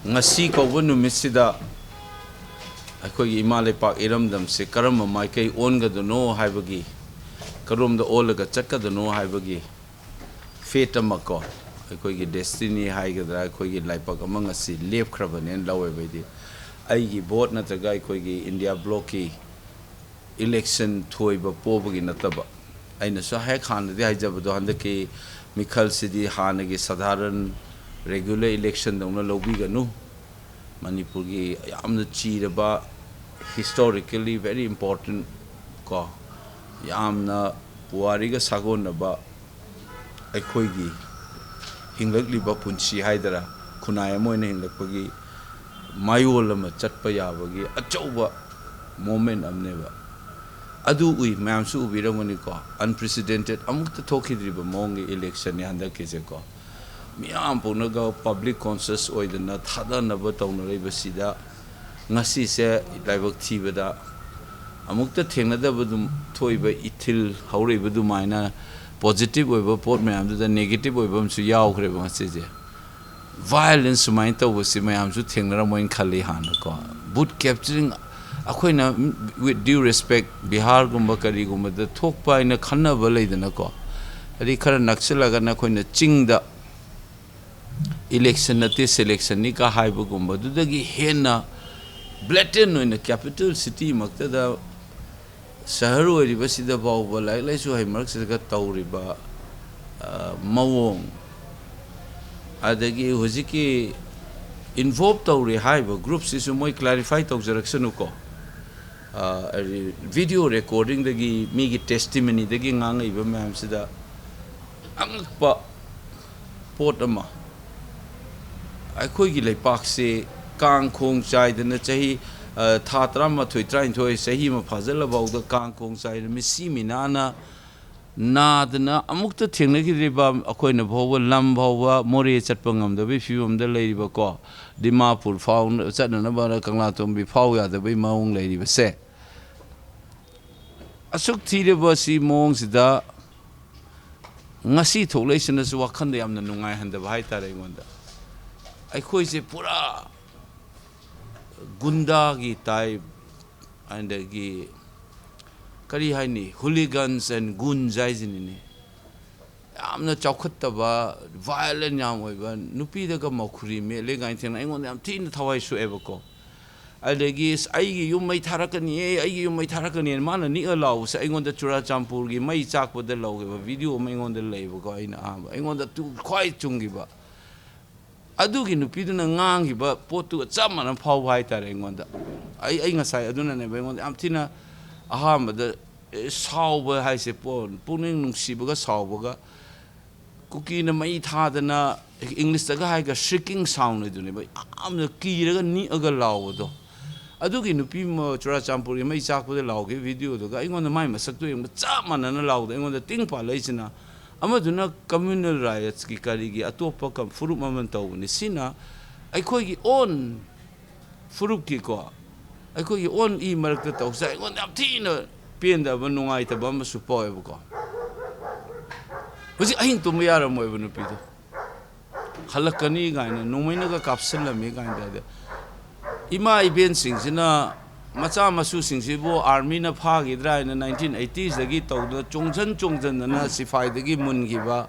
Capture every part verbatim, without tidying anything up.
ꯉꯁꯤ ꯀꯧꯕ ꯅꯨꯃꯤꯠꯁꯤꯗ ꯑꯩꯈꯣꯏꯒꯤ ꯏꯃꯥ ꯂꯩꯄꯥꯛ ꯏꯔꯝꯗꯝꯁꯦ ꯀꯔꯝꯕ ꯃꯥꯏꯀꯩ ꯑꯣꯟꯒꯗꯣꯏꯅꯣ ꯍꯥꯏꯕꯒꯤ, ꯀꯔꯣꯝꯗ ꯑꯣꯜꯂꯒ ꯆꯠꯀꯗꯣꯏꯅꯣ ꯍꯥꯏꯕꯒꯤ ꯐꯦꯠ ꯑꯃ ꯀꯣ, ꯑꯩꯈꯣꯏꯒꯤ ꯗꯦꯁꯇꯤꯅꯤ ꯍꯥꯏꯒꯗ꯭ꯔꯥ, ꯑꯩꯈꯣꯏꯒꯤ ꯂꯥꯏꯕꯛ ꯑꯃ ꯉꯁꯤ ꯂꯦꯞꯈ꯭ꯔꯕꯅꯦꯅ ꯂꯧꯋꯦꯕ ꯑꯩꯗꯤ꯫ ꯑꯩꯒꯤ ꯚꯣꯠ ꯅꯠꯇ꯭ꯔꯒ ꯑꯩꯈꯣꯏꯒꯤ ꯏꯟꯗꯤꯌꯥ ꯕ꯭ꯂꯣꯛꯀꯤ ꯏꯂꯦꯛꯁꯟ ꯊꯣꯏꯕ ꯄꯣꯕꯒꯤ ꯅꯠꯇꯕ꯫ ꯑꯩꯅꯁꯨ ꯍꯦꯛ ꯍꯥꯟꯅꯗꯤ ꯍꯥꯏꯖꯕꯗꯣ, ꯍꯟꯗꯛꯀꯤ ꯃꯤꯈꯜꯁꯤꯗꯤ ꯍꯥꯟꯅꯒꯤ ꯁꯥꯙꯥꯔꯟ ꯔꯦꯒꯨꯂꯔ ꯏꯂꯦꯛꯁꯟꯗꯧꯅ ꯂꯧꯕꯤꯒꯅꯨ꯫ ꯃꯅꯤꯄꯨꯔꯒꯤ ꯌꯥꯝꯅ ꯆꯤꯔꯕ, historically very important ꯀꯣ, ꯌꯥꯝꯅ ꯄꯨꯋꯥꯔꯤꯒ ꯁꯥꯒꯣꯟꯅꯕ ꯑꯩꯈꯣꯏꯒꯤ ꯍꯤꯡꯂꯛꯂꯤꯕ ꯄꯨꯟꯁꯤ ꯍꯥꯏꯗꯔꯥ, ꯈꯨꯟꯅꯥꯏ ꯑꯃ ꯑꯣꯏꯅ ꯍꯤꯡꯂꯛꯄꯒꯤ ꯃꯌꯣꯜ ꯑꯃ ꯆꯠꯄ ꯌꯥꯕꯒꯤ ꯑꯆꯧꯕ ꯃꯣꯃꯦꯟ ꯑꯃꯅꯦꯕ꯫ ꯑꯗꯨ ꯎꯏ, ꯃꯌꯥꯝꯁꯨ ꯎꯕꯤꯔꯝꯒꯅꯤꯀꯣ, unprecedented, ꯑꯃꯨꯛꯇ ꯊꯣꯛꯈꯤꯗ꯭ꯔꯤꯕ ꯃꯑꯣꯡꯒꯤ ꯏꯂꯦꯛꯁꯟꯅꯤ ꯍꯟꯗꯛꯀꯤꯁꯦꯀꯣ꯫ ꯃꯤꯌꯥꯝ ꯄꯨꯝꯅꯒ ꯄꯕ꯭ꯂꯤꯛ ꯀꯣꯟꯁꯤꯌꯁ ꯑꯣꯏꯗꯅ ꯊꯥꯗꯅꯕ ꯇꯧꯅꯔꯤꯕꯁꯤꯗ, ꯉꯁꯤꯁꯦ ꯂꯥꯏꯕꯛ ꯊꯤꯕꯗ ꯑꯃꯨꯛꯇ ꯊꯦꯡꯅꯗꯕ ꯑꯗꯨꯝ ꯊꯣꯛꯏꯕ ꯏꯊꯤꯜ ꯍꯧꯔꯛꯏꯕ ꯑꯗꯨꯃꯥꯏꯅ, ꯄꯣꯖꯤꯇꯤꯚ ꯑꯣꯏꯕ ꯄꯣꯠ ꯃꯌꯥꯝꯗꯨꯗ ꯅꯦꯒꯦꯇꯤꯚ ꯑꯣꯏꯕ ꯑꯃꯁꯨ ꯌꯥꯎꯈ꯭ꯔꯦꯕ ꯉꯁꯤꯁꯦ꯫ ꯚꯥꯏꯑꯣꯂꯦꯟꯁ ꯁꯨꯃꯥꯏꯅ ꯇꯧꯕꯁꯤ ꯃꯌꯥꯝꯁꯨ ꯊꯦꯡꯅꯔꯝꯃꯣꯏꯅ ꯈꯜꯂꯤ ꯍꯥꯟꯅꯀꯣ꯫ ꯕꯨꯠ ꯀꯦꯞꯆꯔꯤꯡ, ꯑꯩꯈꯣꯏꯅ, with due respect, ꯕꯤꯍꯥꯔꯒꯨꯝꯕ ꯀꯔꯤꯒꯨꯝꯕꯗ ꯊꯣꯛꯄ ꯍꯥꯏꯅ ꯈꯟꯅꯕ ꯂꯩꯗꯅꯀꯣ꯫ ꯍꯥꯏꯗꯤ ꯈꯔ ꯅꯛꯁꯤꯜꯂꯒꯅ ꯑꯩꯈꯣꯏꯅ ꯆꯤꯡꯗ ꯏꯂꯦꯛꯁꯟ ꯅꯠꯇꯦ, ꯁꯦꯂꯦꯛꯁꯟꯅꯤꯒ ꯍꯥꯏꯕꯒꯨꯝꯕꯗꯨꯗꯒꯤ ꯍꯦꯟꯅ ꯕ꯭ꯂꯦꯇꯦꯟ ꯑꯣꯏꯅ ꯀꯦꯄꯤꯇꯦꯜ ꯁꯤꯇꯤꯃꯛꯇꯗ, ꯁꯍꯔ ꯑꯣꯏꯔꯤꯕꯁꯤꯗ ꯐꯥꯎꯕ ꯂꯥꯏꯔꯤꯛ ꯂꯥꯏꯁꯨ ꯍꯩ ꯃꯔꯛꯁꯤꯗꯒ ꯇꯧꯔꯤꯕ, ꯑ, ꯃꯑꯣꯡ, ꯑꯗꯒꯤ ꯍꯧꯖꯤꯛꯀꯤ ꯏꯟꯚꯣꯜꯕ ꯇꯧꯔꯤ ꯍꯥꯏꯔꯤꯕ ꯒ꯭ꯔꯨꯞꯁꯤꯁꯨ ꯃꯣꯏ ꯀ꯭ꯂꯦꯔꯤꯐꯥꯏ ꯇꯧꯖꯔꯛꯁꯅꯨꯀꯣ꯫ ꯚꯤꯗꯤꯑꯣ ꯔꯦꯀꯣꯔꯗꯤꯡꯗꯒꯤ, ꯃꯤꯒꯤ ꯇꯦꯁꯇꯤꯃꯅꯤꯗꯒꯤ ꯉꯥꯡꯉꯛꯏꯕ ꯃꯌꯥꯝꯁꯤꯗ ꯑꯉꯛꯄ ꯄꯣꯠ ꯑꯃ, ꯑꯩꯈꯣꯏꯒꯤ ꯂꯩꯄꯥꯛꯁꯦ ꯀꯥꯡ ꯈꯣꯡ ꯆꯥꯏꯗꯅ ꯆꯍꯤ, ꯑ, ꯊꯥ ꯇꯔꯥꯃꯥꯊꯣꯏ, ꯇꯔꯥꯅꯤꯊꯣꯏ, ꯆꯍꯤ ꯑꯃ ꯐꯥꯖꯤꯜꯂꯐꯥꯎꯗ ꯀꯥꯡ ꯈꯣꯡ ꯆꯥꯏꯗꯅ ꯃꯤꯁꯤ ꯃꯤꯅꯥꯅ ꯅꯥꯗꯅ ꯑꯃꯨꯛꯇ ꯊꯦꯡꯅꯈꯤꯗ꯭ꯔꯤꯕ, ꯑꯩꯈꯣꯏꯅ ꯐꯥꯎꯕ, ꯂꯝ ꯐꯥꯎꯕ ꯃꯣꯔꯦ ꯆꯠꯄ ꯉꯝꯗꯕꯒꯤ ꯐꯤꯕꯝꯗ ꯂꯩꯔꯤꯕꯀꯣ, ꯗꯤꯃꯥꯄꯨꯔ ꯐꯥꯎ ꯆꯠꯅꯅꯕ ꯀꯪꯂꯥꯇꯣꯡꯕꯤ ꯐꯥꯎ ꯌꯥꯗꯕꯒꯤ ꯃꯑꯣꯡ ꯂꯩꯔꯤꯕꯁꯦ, ꯑꯁꯨꯛ ꯊꯤꯔꯕ ꯁꯤ ꯃꯑꯣꯡꯁꯤꯗ ꯉꯁꯤ ꯊꯣꯛꯂꯛꯏꯁꯤꯅꯁꯨ ꯋꯥꯈꯜꯗ ꯌꯥꯝꯅ ꯅꯨꯡꯉꯥꯏꯍꯟꯗꯕ ꯍꯥꯏꯇꯥꯔꯦ ꯑꯩꯉꯣꯟꯗ꯫ ꯑꯩꯈꯣꯏꯁꯦ ꯄꯨꯔꯥ ꯒꯨꯟꯗꯥꯒꯤ ꯇꯥꯏꯞ, ꯑꯗꯒꯤ ꯀꯔꯤ ꯍꯥꯏꯅꯤ, hooligans and goons ꯍꯥꯏꯁꯤꯅꯤꯅꯦ꯫ ꯌꯥꯝꯅ ꯆꯥꯎꯈꯠꯇꯕ, violent ꯌꯥꯝ ꯑꯣꯏꯕ, ꯅꯨꯄꯤꯗꯒ ꯃꯧꯈ꯭ꯔꯤ ꯃꯦꯠꯂꯦ ꯀꯥꯏꯅ ꯊꯦꯡꯅ ꯑꯩꯉꯣꯟꯗ ꯌꯥꯝ ꯊꯤꯅ ꯊꯋꯥꯏ ꯁꯣꯛꯑꯦꯕꯀꯣ꯫ ꯑꯗꯒꯤ "ꯑꯁ, ꯑꯩꯒꯤ ꯌꯨꯝ ꯃꯩ ꯊꯥꯔꯛꯀꯅꯤꯌꯦ, ꯑꯩꯒꯤ ꯌꯨꯝ ꯃꯩ ꯊꯥꯔꯛꯀꯅꯤꯌꯦ" ꯃꯥꯅ ꯅꯤꯛꯑ ꯂꯥꯎꯕꯁꯦ ꯑꯩꯉꯣꯟꯗ ꯆꯨꯔꯥꯆꯥꯟꯄꯨꯔꯒꯤ ꯃꯩ ꯆꯥꯛꯄꯗ ꯂꯧꯈꯤꯕ ꯚꯤꯗꯤꯑꯣ ꯑꯃ ꯑꯩꯉꯣꯟꯗ ꯂꯩꯕꯀꯣ꯫ ꯑꯩꯅ ꯑꯍꯥꯟꯕ, ꯑꯩꯉꯣꯟꯗ ꯇꯨ ꯈ꯭ꯋꯥꯏ ꯆꯨꯝꯈꯤꯕ꯫ ꯑꯗꯨꯒꯤ ꯅꯨꯄꯤꯗꯨꯅ ꯉꯥꯡꯈꯤꯕ ꯄꯣꯠꯇꯨꯒ ꯆꯞ ꯃꯥꯟꯅ ꯐꯥꯎꯕ ꯍꯥꯏꯇꯥꯔꯦ ꯑꯩꯉꯣꯟꯗ꯫ ꯑꯩ, ꯑꯩ ꯉꯁꯥꯏ ꯑꯗꯨꯅꯅꯦꯕ ꯑꯩꯉꯣꯟꯗ ꯌꯥꯝ ꯊꯤꯅ ꯑꯍꯥꯟꯕꯗ, ꯑꯦ, ꯁꯥꯎꯕ ꯍꯥꯏꯁꯦ, ꯄꯣ-, ꯄꯨꯛꯅꯤꯡ ꯅꯨꯡꯁꯤꯕꯒ ꯁꯥꯎꯕꯒ, ꯀꯨꯀꯤꯅ ꯃꯩ ꯊꯥꯗꯅ, ꯏꯪꯂꯤꯁꯇꯒ ꯍꯥꯏꯔꯒ shrieking sound ꯍꯥꯏꯗꯨꯅꯦꯕ, ꯌꯥꯝꯅ ꯀꯤꯔꯒ ꯅꯤꯛꯑꯒ ꯂꯥꯎꯕꯗꯣ꯫ ꯑꯗꯨꯒꯤ ꯅꯨꯄꯤ ꯑꯃ ꯆꯨꯔꯥꯆꯥꯟꯄꯨꯔꯒꯤ ꯃꯩ ꯆꯥꯛꯄꯗ ꯂꯥꯎꯈꯤꯕ ꯚꯤꯗꯤꯑꯣꯗꯨꯒ ꯑꯩꯉꯣꯟꯗ ꯃꯥꯏ ꯃꯁꯛꯇꯨ ꯌꯦꯡꯕ ꯆꯞ ꯃꯥꯟꯅꯅ ꯂꯥꯎꯗ ꯑꯩꯉꯣꯟꯗ ꯇꯤꯡ ꯄꯥꯜꯂꯛꯏꯁꯤꯅ, ꯑꯃꯗꯨꯅ communal riotsꯀꯤ ꯀꯔꯤꯒꯤ ꯑꯇꯣꯞꯄ ꯀ-, ꯐꯨꯔꯨꯞ ꯑꯃꯅ ꯇꯧꯕꯅꯤ꯫ ꯁꯤꯅ ꯑꯩꯈꯣꯏꯒꯤ own ꯐꯨꯔꯨꯞꯀꯤꯀꯣ, ꯑꯩꯈꯣꯏꯒꯤ own ꯏ ꯃꯔꯛꯇ ꯇꯧꯁꯦ꯫ ꯑꯩꯉꯣꯟꯗ ꯌꯥꯝ ꯊꯤꯅ ꯄꯦꯟꯗꯕ, ꯅꯨꯡꯉꯥꯏꯇꯕ ꯑꯃꯁꯨ ꯐꯥꯎꯋꯦꯕꯀꯣ꯫ ꯍꯧꯖꯤꯛ ꯑꯍꯤꯡ ꯇꯨꯝꯕ ꯌꯥꯔꯝꯃꯣꯏꯕ ꯅꯨꯄꯤꯗꯣ꯫ "ꯍꯜꯂꯛꯀꯅꯤ" ꯀꯥꯏꯅ, "ꯅꯣꯡꯃꯩꯅꯒ ꯀꯥꯞꯁꯤꯜꯂꯝꯃꯤ" ꯀꯥꯏꯅ ꯇꯧꯔꯗꯤ, ꯏꯃꯥ ꯏꯕꯦꯟꯁꯤꯡꯁꯤꯅ, ꯃꯆꯥ ꯃꯁꯨꯁꯤꯡꯁꯤꯕꯨ ꯑꯥꯔꯃꯤꯅ ꯐꯥꯈꯤꯗ꯭ꯔꯥ ꯍꯥꯏꯅ nineteen eightysꯗꯒꯤ ꯇꯧꯗꯅ ꯆꯣꯡꯁꯤꯟ ꯆꯣꯡꯁꯤꯟꯗꯅ ꯁꯤꯐꯥꯏꯗꯒꯤ ꯃꯨꯟꯈꯤꯕ,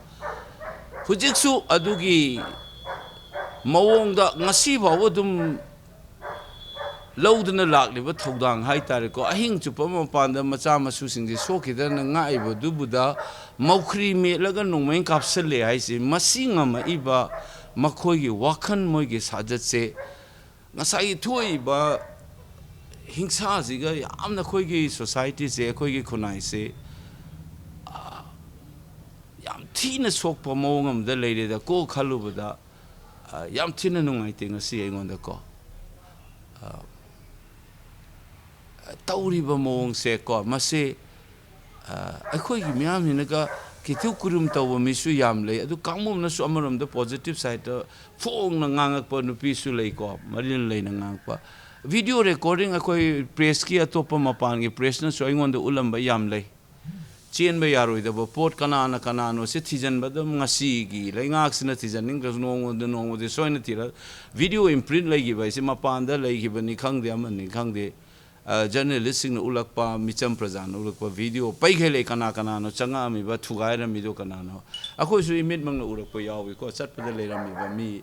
ꯍꯧꯖꯤꯛꯁꯨ ꯑꯗꯨꯒꯤ ꯃꯑꯣꯡꯗ ꯉꯁꯤ ꯐꯥꯎꯕ ꯑꯗꯨꯝ ꯂꯧꯗꯨꯅ ꯂꯥꯛꯂꯤꯕ ꯊꯧꯗꯥꯡ ꯍꯥꯏ ꯇꯥꯔꯦꯀꯣ꯫ ꯑꯍꯤꯡ ꯆꯨꯞꯄ ꯃꯄꯥꯟꯗ ꯃꯆꯥ ꯃꯁꯨꯁꯤꯡꯁꯦ ꯁꯣꯛꯈꯤꯗꯅ ꯉꯥꯛꯏꯕꯗꯨꯕꯨꯗ ꯃꯧꯈ꯭ꯔꯤ ꯃꯦꯠꯂꯒ ꯅꯣꯡꯃꯩ ꯀꯥꯞꯁꯤꯜꯂꯦ ꯍꯥꯏꯁꯦ, ꯃꯁꯤ ꯉꯝꯃꯛꯏꯕ ꯃꯈꯣꯏꯒꯤ ꯋꯥꯈꯜ, ꯃꯣꯏꯒꯤ ꯁꯥꯖꯠꯁꯦ, ꯉꯁꯥꯏꯒꯤ ꯊꯣꯛꯏꯕ ꯍꯤꯡꯁꯥꯁꯤꯒ ꯌꯥꯝꯅ ꯑꯩꯈꯣꯏꯒꯤ societyꯁꯦ, ꯑꯩꯈꯣꯏꯒꯤ ꯈꯨꯟꯅꯥꯏꯁꯦ, ꯑ, ꯌꯥꯝ ꯊꯤꯅ ꯁꯣꯛꯄ ꯃꯑꯣꯡ ꯑꯃꯗ ꯂꯩꯔꯦꯗ꯫ ꯀꯣ ꯈꯜꯂꯨꯕꯗ, ꯑ, ꯌꯥꯝ ꯊꯤꯅ ꯅꯨꯡꯉꯥꯏꯇꯦ ꯉꯁꯤ ꯑꯩꯉꯣꯟꯗꯀꯣ꯫ ꯑ, ꯇꯧꯔꯤꯕ ꯃꯑꯣꯡꯁꯦ ꯀꯣ, ꯃꯁꯤ, ꯑ, ꯑꯩꯈꯣꯏꯒꯤ ꯃꯤꯌꯥꯝꯁꯤꯅꯒ ꯀꯤꯊꯨ ꯀꯨꯔꯨꯝ ꯇꯧꯕ ꯃꯤꯁꯨ ꯌꯥꯝ ꯂꯩ꯫ ꯑꯗꯨ ꯀꯥꯡꯕꯨ ꯑꯃꯅꯁꯨ ꯑꯃꯔꯣꯝꯗ positive sideꯇ ꯐꯣꯡꯅ ꯉꯥꯡꯉꯛꯄ ꯅꯨꯄꯤꯁꯨ ꯂꯩꯀꯣ, ꯃꯔꯤꯜ ꯂꯩꯅ ꯉꯥꯡꯉꯛꯄ꯫ Video recording ꯑꯩꯈꯣꯏ pressꯀꯤ, ꯑꯇꯣꯞꯄ ꯃꯄꯥꯟꯒꯤ pressꯅꯁꯨ ꯑꯩꯉꯣꯟꯗ ꯎꯠꯂꯝꯕ ꯌꯥꯝ ꯂꯩ꯫ ꯆꯦꯟꯕ ꯌꯥꯔꯣꯏꯗꯕ ꯄꯣꯠ ꯀꯅꯥꯅ ꯀꯅꯥꯅꯣ ꯁꯤ ꯊꯤꯖꯤꯟꯕ ꯑꯗꯨꯝ ꯉꯁꯤꯒꯤ ꯂꯩꯉꯥꯛꯁꯤꯅ ꯊꯤꯖꯟꯅꯤꯡꯗ꯭ꯔꯁꯨ ꯅꯣꯡꯃꯗ ꯅꯣꯡꯃꯗꯤ ꯁꯣꯏꯅ ꯊꯤꯔ video imprint ꯂꯩꯈꯤꯕ ꯍꯥꯏꯁꯦ ꯃꯄꯥꯟꯗ ꯂꯩꯈꯤꯕꯅꯤ ꯈꯪꯗꯦ, ꯑꯃꯅꯤ ꯈꯪꯗꯦ, ꯑ, journalist ꯁꯤꯡꯅ ꯎꯠꯂꯛꯄ, ꯃꯤꯆꯝ ꯄ꯭ꯔꯖꯥꯅ ꯎꯠꯂꯛꯄ video ꯄꯩꯈꯩ ꯂꯩ꯫ ꯀꯅꯥ ꯀꯅꯥꯅꯣ ꯆꯪꯉꯛꯑꯝꯃꯤꯕ, ꯊꯨꯒꯥꯏꯔꯝꯃꯤꯗꯣ ꯀꯅꯥꯅꯣ? ꯑꯩꯈꯣꯏꯁꯨ ꯏꯃꯤꯠꯃꯛꯅ ꯎꯔꯛꯄ ꯌꯥꯎꯏꯀꯣ, ꯆꯠꯄꯗ ꯂꯩꯔꯝꯃꯤꯕ ꯃꯤ,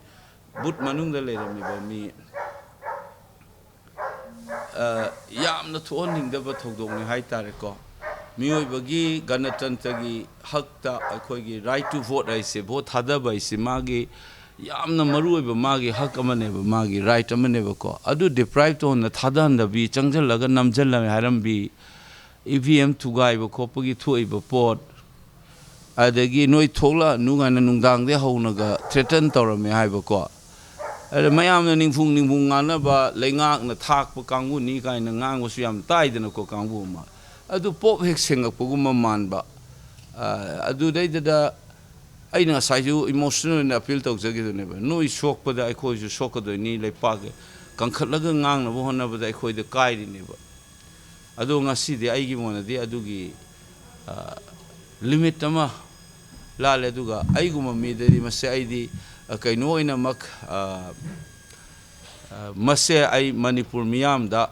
booth ꯃꯅꯨꯡꯗ ꯂꯩꯔꯝꯃꯤꯕ ꯃꯤ꯫ ꯑ, ꯌꯥꯝꯅ ꯊꯣꯛꯍꯟꯅꯤꯡꯗꯕ ꯊꯧꯗꯣꯛꯅꯤ ꯍꯥꯏꯇꯥꯔꯦꯀꯣ꯫ ꯃꯤꯑꯣꯏꯕꯒꯤ ꯒꯅꯇꯟꯇ꯭ꯔꯒꯤ ꯍꯛꯇ ꯑꯩꯈꯣꯏꯒꯤ right to vote ꯍꯥꯏꯁꯦ, vote ꯊꯥꯗꯕ ꯍꯥꯏꯁꯦ ꯃꯥꯒꯤ ꯌꯥꯝꯅ ꯃꯔꯨꯑꯣꯏꯕ ꯃꯥꯒꯤ ꯍꯛ ꯑꯃꯅꯦꯕ, ꯃꯥꯒꯤ right ꯑꯃꯅꯦꯕꯀꯣ꯫ ꯑꯗꯨ deprive ꯇꯧꯍꯟꯅ, ꯊꯥꯗꯍꯟꯗꯕꯤ, ꯆꯪꯁꯤꯜꯂꯒ ꯅꯝꯁꯤꯜꯂꯒ ꯍꯥꯏꯔꯝꯕꯤ, E V M ꯊꯨꯒꯥꯏꯕ ꯈꯣꯠꯄꯒꯤ ꯊꯣꯛꯏꯕ ꯄꯣꯠ, ꯑꯗꯒꯤ "ꯅꯣꯏ ꯊꯣꯛꯂꯛꯑꯅꯨ" ꯀꯥꯏꯅ ꯅꯨꯡꯗꯥꯡꯗꯩ ꯍꯧꯅꯒ threaten ꯇꯧꯔꯝꯃꯦ ꯍꯥꯏꯕꯀꯣ꯫ ꯑꯗ ꯃꯌꯥꯝꯅ ꯅꯤꯡꯐꯨꯡ ꯅꯤꯡꯐꯨꯡ ꯉꯥꯡꯅꯕ, ꯂꯩꯉꯥꯛꯅ ꯊꯥꯛꯄ ꯀꯥꯡꯕꯨꯅꯤ ꯀꯥꯏꯅ ꯉꯥꯡꯕꯁꯨ ꯌꯥꯝ ꯇꯥꯏꯗꯅꯀꯣ, ꯀꯥꯡꯕꯨ ꯑꯃ꯫ ꯑꯗꯨ ꯄꯣꯞ ꯍꯦꯛ ꯁꯦꯡꯉꯛꯄꯒꯨꯝꯕ ꯃꯥꯟꯕ꯫ ꯑ, ꯑꯗꯨꯗꯩꯗꯨꯗ ꯑꯩꯅ ꯉꯁꯥꯏꯁꯨ emotional ꯑꯣꯏꯅ appeal ꯇꯧꯖꯈꯤꯗꯨꯅꯦꯕ, ꯅꯣꯏ ꯁꯣꯛꯄꯗ ꯑꯩꯈꯣꯏꯁꯨ ꯁꯣꯛꯀꯗꯣꯏꯅꯤ, ꯂꯩꯄꯥꯛ ꯀꯟꯈꯠꯂꯒ ꯉꯥꯡꯅꯕ ꯍꯣꯠꯅꯕꯗ ꯑꯩꯈꯣꯏꯗ ꯀꯥꯏꯔꯤꯅꯦꯕ꯫ ꯑꯗꯣ ꯉꯁꯤꯗꯤ ꯑꯩꯒꯤ ꯃꯣꯠꯅꯗꯤ ꯑꯗꯨꯒꯤ, ꯑ, limit ꯑꯃ ꯂꯥꯜꯂꯦ꯫ ꯑꯗꯨꯒ ꯑꯩꯒꯨꯝꯕ ꯃꯤꯗꯗꯤ ꯃꯁꯦ ꯑꯩꯗꯤ, ꯑ, ꯀꯩꯅꯣ ꯑꯣꯏꯅꯃꯛ, ꯑ, ꯑ, ꯃꯁꯦ ꯑꯩ ꯃꯅꯤꯄꯨꯔ ꯃꯤꯌꯥꯝꯗ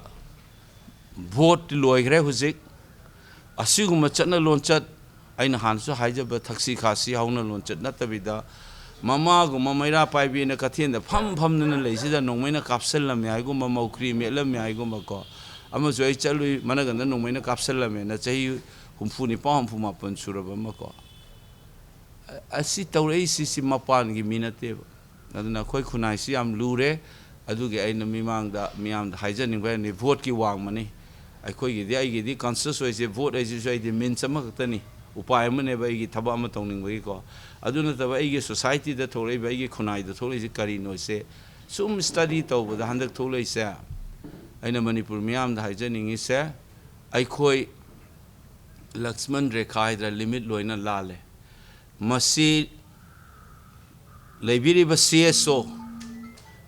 vote ꯂꯣꯏꯈ꯭ꯔꯦ ꯍꯧꯖꯤꯛ꯫ ꯑꯁꯤꯒꯨꯝꯕ ꯆꯠꯅ ꯂꯣꯟꯆꯠ, ꯑꯩꯅ ꯍꯥꯟꯅꯁꯨ ꯍꯥꯏꯖꯕ ꯊꯛꯁꯤ ꯈꯥꯁꯤ ꯍꯧꯅ ꯂꯣꯟꯆꯠ ꯅꯠꯇꯕꯤꯗ, ꯃꯃꯥꯒꯨꯝꯕ ꯃꯩꯔꯥ ꯄꯥꯏꯕꯤꯅ ꯀꯩꯊꯦꯜꯗ ꯐꯝ ꯐꯝꯗꯅ ꯂꯩꯁꯤꯗ ꯅꯣꯡꯃꯩꯅ ꯀꯥꯞꯁꯤꯜꯂꯝꯃꯦ ꯍꯥꯏꯒꯨꯝꯕ, ꯃꯧꯀ꯭ꯔꯤ ꯃꯦꯠꯂꯝꯃꯦ ꯍꯥꯏꯒꯨꯝꯕꯀꯣ꯫ ꯑꯃꯁꯨ ꯑꯩ ꯆꯠꯂꯨꯏ, ꯃꯅꯒꯟꯗ ꯅꯣꯡꯃꯩꯅ ꯀꯥꯞꯁꯤꯜꯂꯝꯃꯦꯅ, ꯆꯍꯤ ꯍꯨꯝꯐꯨ ꯅꯤꯄꯥꯟ, ꯍꯨꯝꯐꯨ ꯃꯥꯄꯟ ꯁꯨꯔꯕ ꯑꯃꯀꯣ꯫ ꯑ-, ꯑꯁꯤ ꯇꯧꯔꯛꯏꯁꯤ, ꯁꯤ ꯃꯄꯥꯟꯒꯤ ꯃꯤ ꯅꯠꯇꯦꯕ꯫ ꯑꯗꯨꯅ ꯑꯩꯈꯣꯏ ꯈꯨꯟꯅꯥꯏꯁꯤ ꯌꯥꯝ ꯂꯨꯔꯦ꯫ ꯑꯗꯨꯒꯤ ꯑꯩꯅ ꯃꯤꯃꯥꯡꯗ, ꯃꯤꯌꯥꯝꯗ ꯍꯥꯏꯖꯅꯤꯡꯕ ꯍꯥꯏꯔꯗꯤ, vote ꯀꯤ ꯋꯥꯡꯃꯅꯤ꯫ ꯑꯩꯈꯣꯏꯒꯤꯗꯤ, ꯑꯩꯒꯤꯗꯤ conscious ꯑꯣꯏꯁꯦ, vote ꯍꯥꯏꯁꯤꯁꯨ ꯑꯩꯗꯤ means ꯑꯃꯈꯛꯇꯅꯤ, ꯎꯄꯥꯏ ꯑꯃꯅꯦꯕ ꯑꯩꯒꯤ ꯊꯕꯛ ꯑꯃ ꯇꯧꯅꯤꯡꯕꯒꯤꯀꯣ꯫ ꯑꯗꯨ ꯅꯠꯇꯕ ꯑꯩꯒꯤ society ꯗ ꯊꯣꯛꯂꯛꯏꯕ, ꯑꯩꯒꯤ ꯈꯨꯟꯅꯥꯏꯗ ꯊꯣꯛꯂꯛꯏꯁꯦ ꯀꯔꯤꯅꯣꯁꯦ ꯁꯨꯝ study ꯇꯧꯕꯗ ꯍꯟꯗꯛ ꯊꯣꯛꯂꯛꯏꯁꯦ, ꯑꯩꯅ ꯃꯅꯤꯄꯨꯔ ꯃꯤꯌꯥꯝꯗ ꯍꯥꯏꯖꯅꯤꯡꯉꯤꯁꯦ, ꯑꯩꯈꯣꯏ ꯂꯛꯁꯃꯟ ꯔꯦꯈꯥ ꯍꯥꯏꯗ꯭ꯔꯥ, limit ꯂꯣꯏꯅ ꯂꯥꯜꯂꯦ꯫ ꯃꯁꯤ ꯂꯩꯕꯤꯔꯤꯕ C S O,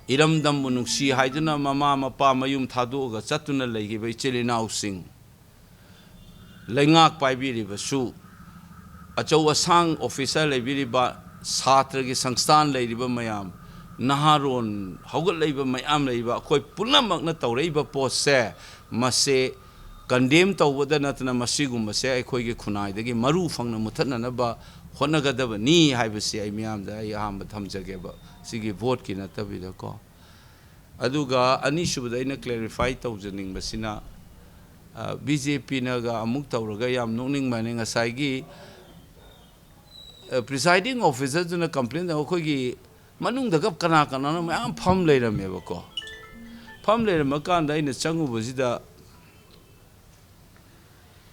ꯏꯔꯝꯗꯝꯕꯨ ꯅꯨꯡꯁꯤ ꯍꯥꯏꯗꯨꯅ ꯃꯃꯥ ꯃꯄꯥ ꯃꯌꯨꯝ ꯊꯥꯗꯣꯛꯑꯒ ꯆꯠꯇꯨꯅ ꯂꯩꯈꯤꯕ ꯏꯆꯤꯜ ꯏꯅꯥꯎꯁꯤꯡ, ꯂꯩꯉꯥꯛ ꯄꯥꯏꯕꯤꯔꯤꯕꯁꯨ, ꯑꯆꯧ ꯑꯁꯥꯡ ꯑꯣꯐꯤꯁꯥꯔ ꯂꯩꯕꯤꯔꯤꯕ, ꯁꯥꯇ꯭ꯔꯒꯤ ꯁꯪꯁꯊꯥꯟ ꯂꯩꯔꯤꯕ ꯃꯌꯥꯝ, ꯅꯍꯥꯔꯣꯟ ꯍꯧꯒꯠꯂꯛꯏꯕ ꯃꯌꯥꯝ ꯂꯩꯔꯤꯕ, ꯑꯩꯈꯣꯏ ꯄꯨꯝꯅꯃꯛꯅ ꯇꯧꯔꯛꯏꯕ ꯄꯣꯠꯁꯦ, ꯃꯁꯦ ꯀꯟꯗꯦꯝ ꯇꯧꯕꯗ ꯅꯠꯇꯅ ꯃꯁꯤꯒꯨꯝꯕꯁꯦ ꯑꯩꯈꯣꯏꯒꯤ ꯈꯨꯟꯅꯥꯏꯗꯒꯤ ꯃꯔꯨ ꯐꯪꯅ ꯃꯨꯊꯠꯅꯅꯕ ꯍꯣꯠꯅꯒꯗꯕꯅꯤ ꯍꯥꯏꯕꯁꯤ ꯑꯩ ꯃꯤꯌꯥꯝꯗ ꯑꯩ ꯑꯍꯥꯟꯕ ꯊꯝꯖꯒꯦꯕ, ꯁꯤꯒꯤ ꯚꯣꯠꯀꯤ ꯅꯠꯇꯕꯤꯗꯀꯣ꯫ ꯑꯗꯨꯒ ꯑꯅꯤꯁꯨꯕꯗ ꯑꯩꯅ ꯀ꯭ꯂꯦꯔꯤꯐꯥꯏ ꯇꯧꯖꯅꯤꯡꯕꯁꯤꯅ, ꯕꯤ ꯖꯦ ꯄꯤꯅꯒ ꯑꯃꯨꯛ ꯇꯧꯔꯒ ꯌꯥꯝ ꯅꯣꯛꯅꯤꯡꯕꯅꯤ꯫ ꯉꯁꯥꯏꯒꯤ ꯄ꯭ꯔꯤꯁꯥꯏꯗꯤꯡ ꯑꯣꯐꯤꯁꯔꯗꯨꯅ ꯀꯝꯄ꯭ꯂꯦꯟ ꯇꯧ, ꯑꯩꯈꯣꯏꯒꯤ ꯃꯅꯨꯡꯗꯒ ꯀꯅꯥ ꯀꯅꯥꯅꯣ ꯃꯌꯥꯝ ꯐꯝ ꯂꯩꯔꯝꯃꯦꯕꯀꯣ꯫ ꯐꯝ ꯂꯩꯔꯝꯃꯀꯥꯟꯗ ꯑꯩꯅ ꯆꯪꯉꯨꯕꯁꯤꯗ,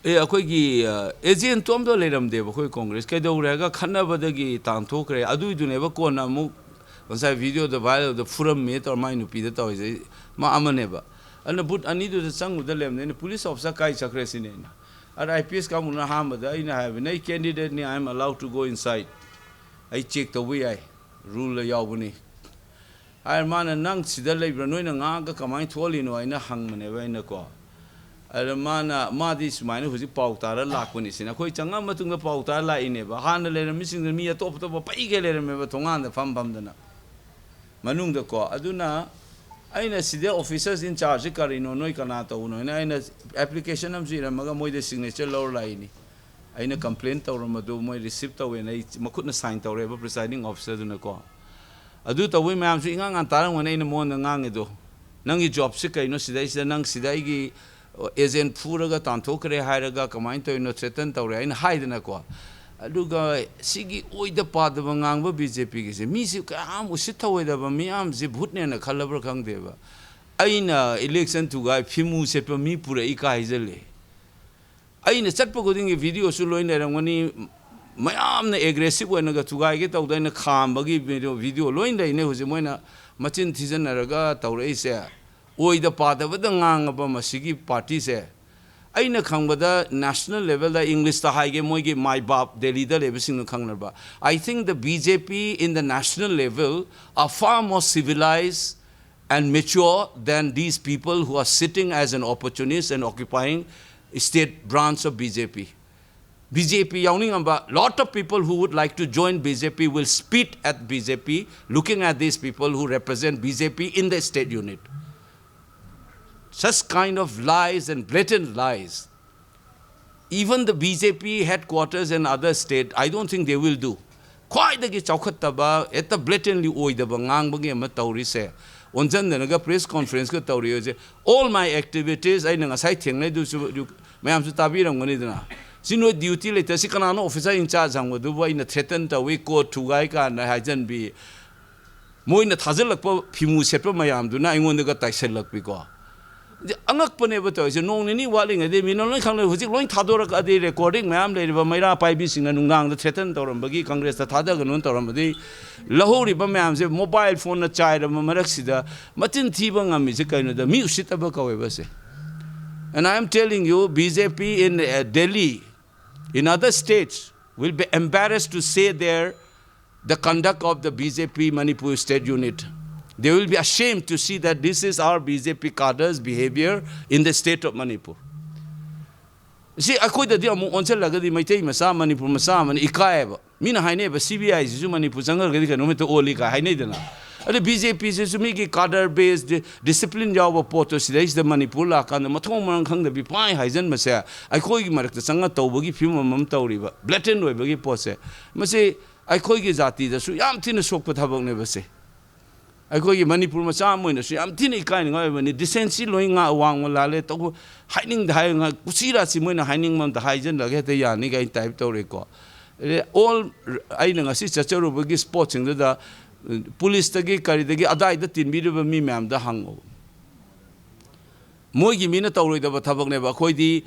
ꯑꯦ, ꯑꯩꯈꯣꯏꯒꯤ, ꯑ, ꯑꯦꯖꯦꯟꯇꯣ ꯑꯝꯇ ꯂꯩꯔꯝꯗꯦꯕ ꯑꯩꯈꯣꯏ ꯀꯣꯡꯒ꯭ꯔꯦꯁ꯫ ꯀꯩꯗꯧꯔꯦ ꯍꯥꯏꯔꯒ ꯈꯠꯅꯕꯗꯒꯤ ꯇꯥꯟꯊꯣꯛꯈ꯭ꯔꯦ꯫ ꯑꯗꯨꯏꯗꯨꯅꯦꯕ ꯀꯣꯟꯅ ꯑꯃꯨꯛ ꯉꯁꯥꯏ ꯚꯤꯗꯤꯑꯣꯗ ꯚꯥꯏꯔꯦꯜꯗ ꯐꯨꯔꯝꯃꯦ ꯇꯧꯔ ꯃꯥꯏ ꯅꯨꯄꯤꯗ ꯇꯧꯔꯤꯁꯦ꯫ ꯃꯥ ꯑꯃꯅꯦꯕ꯫ ꯑꯗꯨꯅ ꯕꯨꯠ ꯑꯅꯤꯗꯨꯗ ꯆꯪꯉꯨꯗ ꯂꯩꯔꯝꯗꯦ꯫ ꯑꯩꯅ, "ꯄꯨꯂꯤꯁ ꯑꯣꯐꯤꯁꯥꯔ ꯀꯥꯏ ꯆꯠꯈ꯭ꯔꯦ?" ꯁꯤꯅꯦ ꯑꯩꯅ꯫ ꯑꯗ ꯑꯥꯏ ꯄꯤ ꯑꯦꯁ ꯀꯥꯡꯕꯨꯅ ꯑꯍꯥꯟꯕꯗ ꯑꯩꯅ ꯍꯥꯏꯕꯅꯦ, "ꯑꯩ ꯀꯦꯟꯗꯤꯗꯦꯠꯅꯤ, I am allowed to go inside꯫ ꯑꯩ ꯆꯦꯛ ꯇꯧꯕ ꯌꯥꯏ, ꯔꯨꯜꯗ ꯌꯥꯎꯕꯅꯤ"꯫ ꯍꯥꯏꯔ ꯃꯥꯅ, "ꯅꯪ ꯁꯤꯗ ꯂꯩꯕ꯭ꯔꯥ? ꯅꯣꯏꯅ ꯉꯥꯡꯉꯒ ꯀꯃꯥꯏꯅ ꯊꯣꯛꯍꯜꯂꯤꯅꯣ?" ꯍꯥꯏꯅ ꯍꯪꯕꯅꯦꯕ ꯑꯩꯅꯀꯣ꯫ ꯑꯗ ꯃꯥꯅ, "ꯃꯥꯗꯤ ꯁꯨꯃꯥꯏꯅ ꯍꯧꯖꯤꯛ ꯄꯥꯎ ꯇꯥꯔ ꯂꯥꯛꯄꯅꯤ" ꯁꯤꯅꯤ꯫ ꯑꯩꯈꯣꯏ ꯆꯪꯉꯛꯑ ꯃꯇꯨꯡꯗ ꯄꯥꯎ ꯇꯥꯔ ꯂꯥꯛꯏꯅꯦꯕ꯫ ꯍꯥꯟꯅ ꯂꯩꯔꯝꯃꯤꯁꯤꯡꯗꯨ ꯃꯤ ꯑꯇꯣꯞ ꯑꯇꯣꯞꯄ ꯄꯩꯒꯩ ꯂꯩꯔꯝꯃꯦꯕ ꯊꯣꯡꯒꯥꯟꯗ ꯐꯝ ꯐꯝꯗꯅ꯫ ꯃꯅꯨꯡꯗꯀꯣ꯫ ꯑꯗꯨꯅ ꯑꯩꯅ ꯁꯤꯗ officers in charge ꯁꯤ ꯀꯔꯤꯅꯣ, ꯅꯣꯏ ꯀꯅꯥ ꯇꯧꯕꯅꯣ ꯍꯥꯏꯅ ꯑꯩꯅ application ꯑꯃꯁꯨ ꯏꯔꯝꯃꯒ ꯃꯣꯏꯗ signature ꯂꯧꯔ ꯂꯥꯛꯏꯅꯤ꯫ ꯑꯩꯅ complain ꯇꯧꯔꯝꯕꯗꯨ ꯃꯣꯏ receive ꯇꯧꯋꯦꯅ ꯑꯩ ꯃꯈꯨꯠꯅ sign ꯇꯧꯔꯦꯕ presiding officer ꯗꯨꯅꯀꯣ꯫ ꯑꯗꯨ ꯇꯧꯕꯩ ꯃꯌꯥꯝꯁꯨ ꯏꯉꯥꯡ ꯉꯥꯟ ꯇꯥꯔꯝꯒꯅꯤ ꯑꯩꯅ ꯃꯉꯣꯟꯗ ꯉꯥꯡꯉꯤꯗꯣ꯫ "ꯅꯪꯒꯤ job ꯁꯤ ꯀꯩꯅꯣ? ꯁꯤꯗꯩꯁꯤꯗ ꯅꯪ ꯁꯤꯗ ꯑꯩꯒꯤ agent ꯐꯨꯔꯒ ꯇꯥꯟꯊꯣꯛꯈ꯭ꯔꯦ ꯍꯥꯏꯔꯒ ꯀꯃꯥꯏꯅ ꯇꯧꯔꯤꯅꯣ? Threaten ꯇꯧꯔꯦ" ꯑꯩꯅ ꯍꯥꯏꯗꯅꯀꯣ꯫ ꯑꯗꯨꯒ ꯁꯤꯒꯤ ꯑꯣꯏꯗ ꯄꯥꯗꯕ ꯉꯥꯡꯕ ꯕꯤ ꯖꯦ ꯄꯤꯒꯤꯁꯦ, ꯃꯤꯁꯤ ꯀꯌꯥꯝ ꯎꯁꯤꯠ ꯊꯑꯣꯏꯗꯕ ꯃꯤꯌꯥꯝꯁꯤ ꯚꯨꯠꯅꯦꯅ ꯈꯜꯂꯕ꯭ꯔꯥ ꯈꯪꯗꯦꯕ꯫ ꯑꯩꯅ election ꯊꯨꯒꯥꯏ ꯐꯤꯃꯨ ꯁꯦꯠꯄ ꯃꯤ ꯄꯨꯔꯛꯏ ꯀꯥ ꯍꯥꯏꯖꯜꯂꯦ꯫ ꯑꯩꯅ ꯆꯠꯄ ꯈꯨꯗꯤꯡꯒꯤ video ꯁꯨ ꯂꯣꯏ ꯂꯩꯔꯝꯒꯅꯤ꯫ ꯃꯌꯥꯝꯅ aggressive ꯑꯣꯏꯅꯒ ꯊꯨꯒꯥꯏꯒꯦ ꯇꯧꯗ ꯑꯩꯅ ꯈꯥꯝꯕꯒꯤ video, video ꯂꯣꯏ ꯂꯩꯅꯦ꯫ ꯍꯧꯖꯤꯛ ꯃꯣꯏꯅ ꯃꯆꯤꯟ ꯊꯤꯖꯤꯟꯅꯔꯒ ꯇꯧꯔꯛꯏꯁꯦ꯫ ꯑꯣꯏꯗ ꯄꯥꯗꯕꯗ ꯉꯥꯡꯉꯕ ꯃꯁꯤꯒꯤ party ꯁꯦ꯫ ꯑꯩꯅ ꯈꯪꯕꯗ national level ꯗ English ꯇ ꯍꯥꯏꯒꯦ, ꯃꯣꯏꯒꯤ ꯃꯥꯏ ꯕꯥꯞ ꯗꯦꯜꯂꯤꯗ ꯂꯩꯕꯁꯤꯡꯅ ꯈꯪꯅꯕ꯫ I think the B J P in the national level are far more civilized and mature than these people who are sitting as an opportunist and occupying state branch of B J P. B J P ꯌꯥꯎꯅꯤꯡꯉꯝꯕ, lot of people who would like to join B J P will spit at B J P, looking at these people who represent B J P in the state unit. Such kind of lies and blatant lies. Even the B J P headquarters and other state, I don't think they will do. ꯈ꯭ꯋꯥꯏꯗꯒꯤ ꯆꯥꯎꯈꯠꯇꯕ, ꯍꯦꯛꯇ blatantly ꯑꯣꯏꯗꯕ ꯉꯥꯡꯕꯒꯤ ꯑꯃ ꯇꯧꯔꯤꯁꯦ, ꯑꯣꯟꯁꯤꯟꯗꯅꯒ press conference ꯀ ꯇꯧꯔꯤꯁꯦ, all my activities ꯑꯩꯅ ꯉꯁꯥꯏ ꯊꯦꯡꯅꯩꯗꯨꯁꯨ ꯃꯌꯥꯝꯁꯨ ꯇꯥꯕꯤꯔꯝꯒꯅꯤꯗꯅ꯫ ꯁꯤ ꯅꯣꯏ duty ꯂꯩꯇ, ꯁꯤ ꯀꯅꯥꯅꯣ officer in charge ꯍꯪꯕꯗꯨꯕꯨ ꯑꯩꯅ threaten ꯇꯧꯏ, court ꯊꯨꯒꯥꯏ ꯀꯥꯟꯗ ꯍꯥꯏꯖꯟꯕꯤ꯫ ꯃꯣꯏꯅ ꯊꯥꯖꯤꯜꯂꯛꯄ ꯐꯤꯃꯨ ꯁꯦꯠꯄ ꯃꯌꯥꯝꯗꯨꯅ ꯑꯩꯉꯣꯟꯗꯒ ꯇꯥꯏꯁꯜꯂꯛꯄꯤꯀꯣ꯫ ꯑꯉꯛꯄꯅꯦꯕ ꯇꯧꯔꯤꯁꯦ꯫ ꯅꯣꯡ ꯅꯤꯅꯤ ꯋꯥꯠꯂꯤꯉꯩꯗꯩ ꯃꯤꯅ ꯂꯣꯏ ꯈꯪꯂꯦ꯫ ꯍꯧꯖꯤꯛ ꯂꯣꯏ ꯊꯥꯗꯣꯔꯛꯑꯗꯤ recording ꯃꯌꯥꯝ ꯂꯩꯔꯤꯕ ꯃꯩꯔꯥ ꯄꯥꯏꯕꯤꯁꯤꯡꯅ ꯅꯨꯡꯗꯥꯡꯗ threaten ꯇꯧꯔꯝꯕꯒꯤ, Congress ꯇ ꯊꯥꯗꯒꯅꯨꯅ ꯇꯧꯔꯝꯕꯗꯤ, ꯂꯧꯍꯧꯔꯤꯕ ꯃꯌꯥꯝꯁꯦ mobile phone ꯅ ꯆꯥꯏꯔꯕ ꯃꯔꯛꯁꯤꯗ ꯃꯆꯤꯟ ꯊꯤꯕ ꯉꯝꯃꯤꯁꯦ ꯀꯩꯅꯣꯗ, ꯃꯤ ꯎꯁꯤꯠꯇꯕ ꯀꯧꯋꯦꯕ ꯁꯦ꯫ And I am telling you, B J P in, uh, Delhi, in other states, will be embarrassed to say their the conduct of the B J P Manipur state unit. They will be ashamed to see that this is our B J P cadres' behavior in the state of Manipur. ꯁꯤ ꯑꯩꯈꯣꯏꯗꯗꯤ ꯑꯃꯨꯛ ꯑꯣꯟꯁꯤꯜꯂꯒꯗꯤ ꯃꯩꯇꯩ ꯃꯆꯥ, ꯃꯅꯤꯄꯨꯔ ꯃꯆꯥ ꯑꯃꯅ ꯏꯀꯥꯏꯌꯦꯕ꯫ ꯃꯤꯅ ꯍꯥꯏꯅꯩꯕ, C B I ꯁꯤꯁꯨ ꯃꯅꯤꯄꯨꯔ ꯆꯪꯈ꯭ꯔꯒꯗꯤ ꯀꯩꯅꯣꯝ ꯍꯦꯛꯇ ꯑꯣꯜꯂꯤ ꯀꯥꯏ ꯍꯥꯏꯅꯩꯗꯅ꯫ ꯑꯗ B J P ꯁꯤꯁꯨ ꯃꯤꯒꯤ cadre base, discipline ꯌꯥꯎꯕ ꯄꯣꯠꯇꯣ ꯁꯤꯗꯩꯁꯤꯗ ꯃꯅꯤꯄꯨꯔ ꯂꯥꯛꯀꯥꯟꯗ ꯃꯊꯣꯡ ꯃꯔꯝ ꯈꯪꯗꯕꯤ ꯄꯥꯏ ꯍꯥꯏꯖꯟꯕꯁꯦ ꯑꯩꯈꯣꯏꯒꯤ ꯃꯔꯛꯇ ꯆꯪꯉ ꯇꯧꯕꯒꯤ ꯐꯤꯕꯝ ꯑꯃ ꯇꯧꯔꯤꯕ, blatant ꯑꯣꯏꯕꯒꯤ ꯄꯣꯠꯁꯦ꯫ ꯃꯁꯤ ꯑꯩꯈꯣꯏꯒꯤ ꯖꯥꯇꯤꯗꯁꯨ ꯌꯥꯝ ꯊꯤꯅ ꯁꯣꯛꯄ ꯊꯕꯛꯅꯦꯕ ꯁꯦ꯫ ꯑꯩꯈꯣꯏꯒꯤ ꯃꯅꯤꯄꯨꯔ ꯃꯆꯥ ꯑꯃ ꯑꯣꯏꯅꯁꯨ ꯌꯥꯝ ꯊꯤꯅ ꯏꯀꯥꯏꯅꯤꯡꯉꯥꯏ ꯑꯣꯏꯕꯅꯤ꯫ Decency ꯂꯣꯏ ꯉꯥ-, ꯋꯥꯡꯃ ꯂꯥꯜꯂꯦ꯫ ꯇꯧꯕ ꯍꯥꯏꯅꯤꯡꯗ ꯍꯥꯏ ꯉꯥ-, ꯀꯨꯁꯤ ꯔꯥꯁꯤ ꯃꯣꯏꯅ ꯍꯥꯏꯅꯤꯡꯕ ꯑꯝꯇ ꯍꯥꯏꯖꯜꯂꯒ ꯍꯦꯛꯇ ꯌꯥꯅꯤ ꯀꯥꯏꯅ type ꯇꯧꯔꯦꯀꯣ꯫ ꯑꯗꯩ all ꯑꯩꯅ ꯉꯁꯤ ꯆꯠꯆꯔꯨꯕꯒꯤ spot ꯁꯤꯡꯗꯨꯗ, ꯄꯨꯂꯤꯁꯇꯒꯤ ꯀꯔꯤꯗꯒꯤ ꯑꯗꯥꯏꯗ ꯇꯤꯟꯕꯤꯔꯤꯕ ꯃꯤ ꯃꯌꯥꯝꯗ ꯍꯪꯉꯣ꯫ ꯃꯣꯏꯒꯤ ꯃꯤꯅ ꯇꯧꯔꯣꯏꯗꯕ ꯊꯕꯛꯅꯦꯕ꯫ ꯑꯩꯈꯣꯏꯗꯤ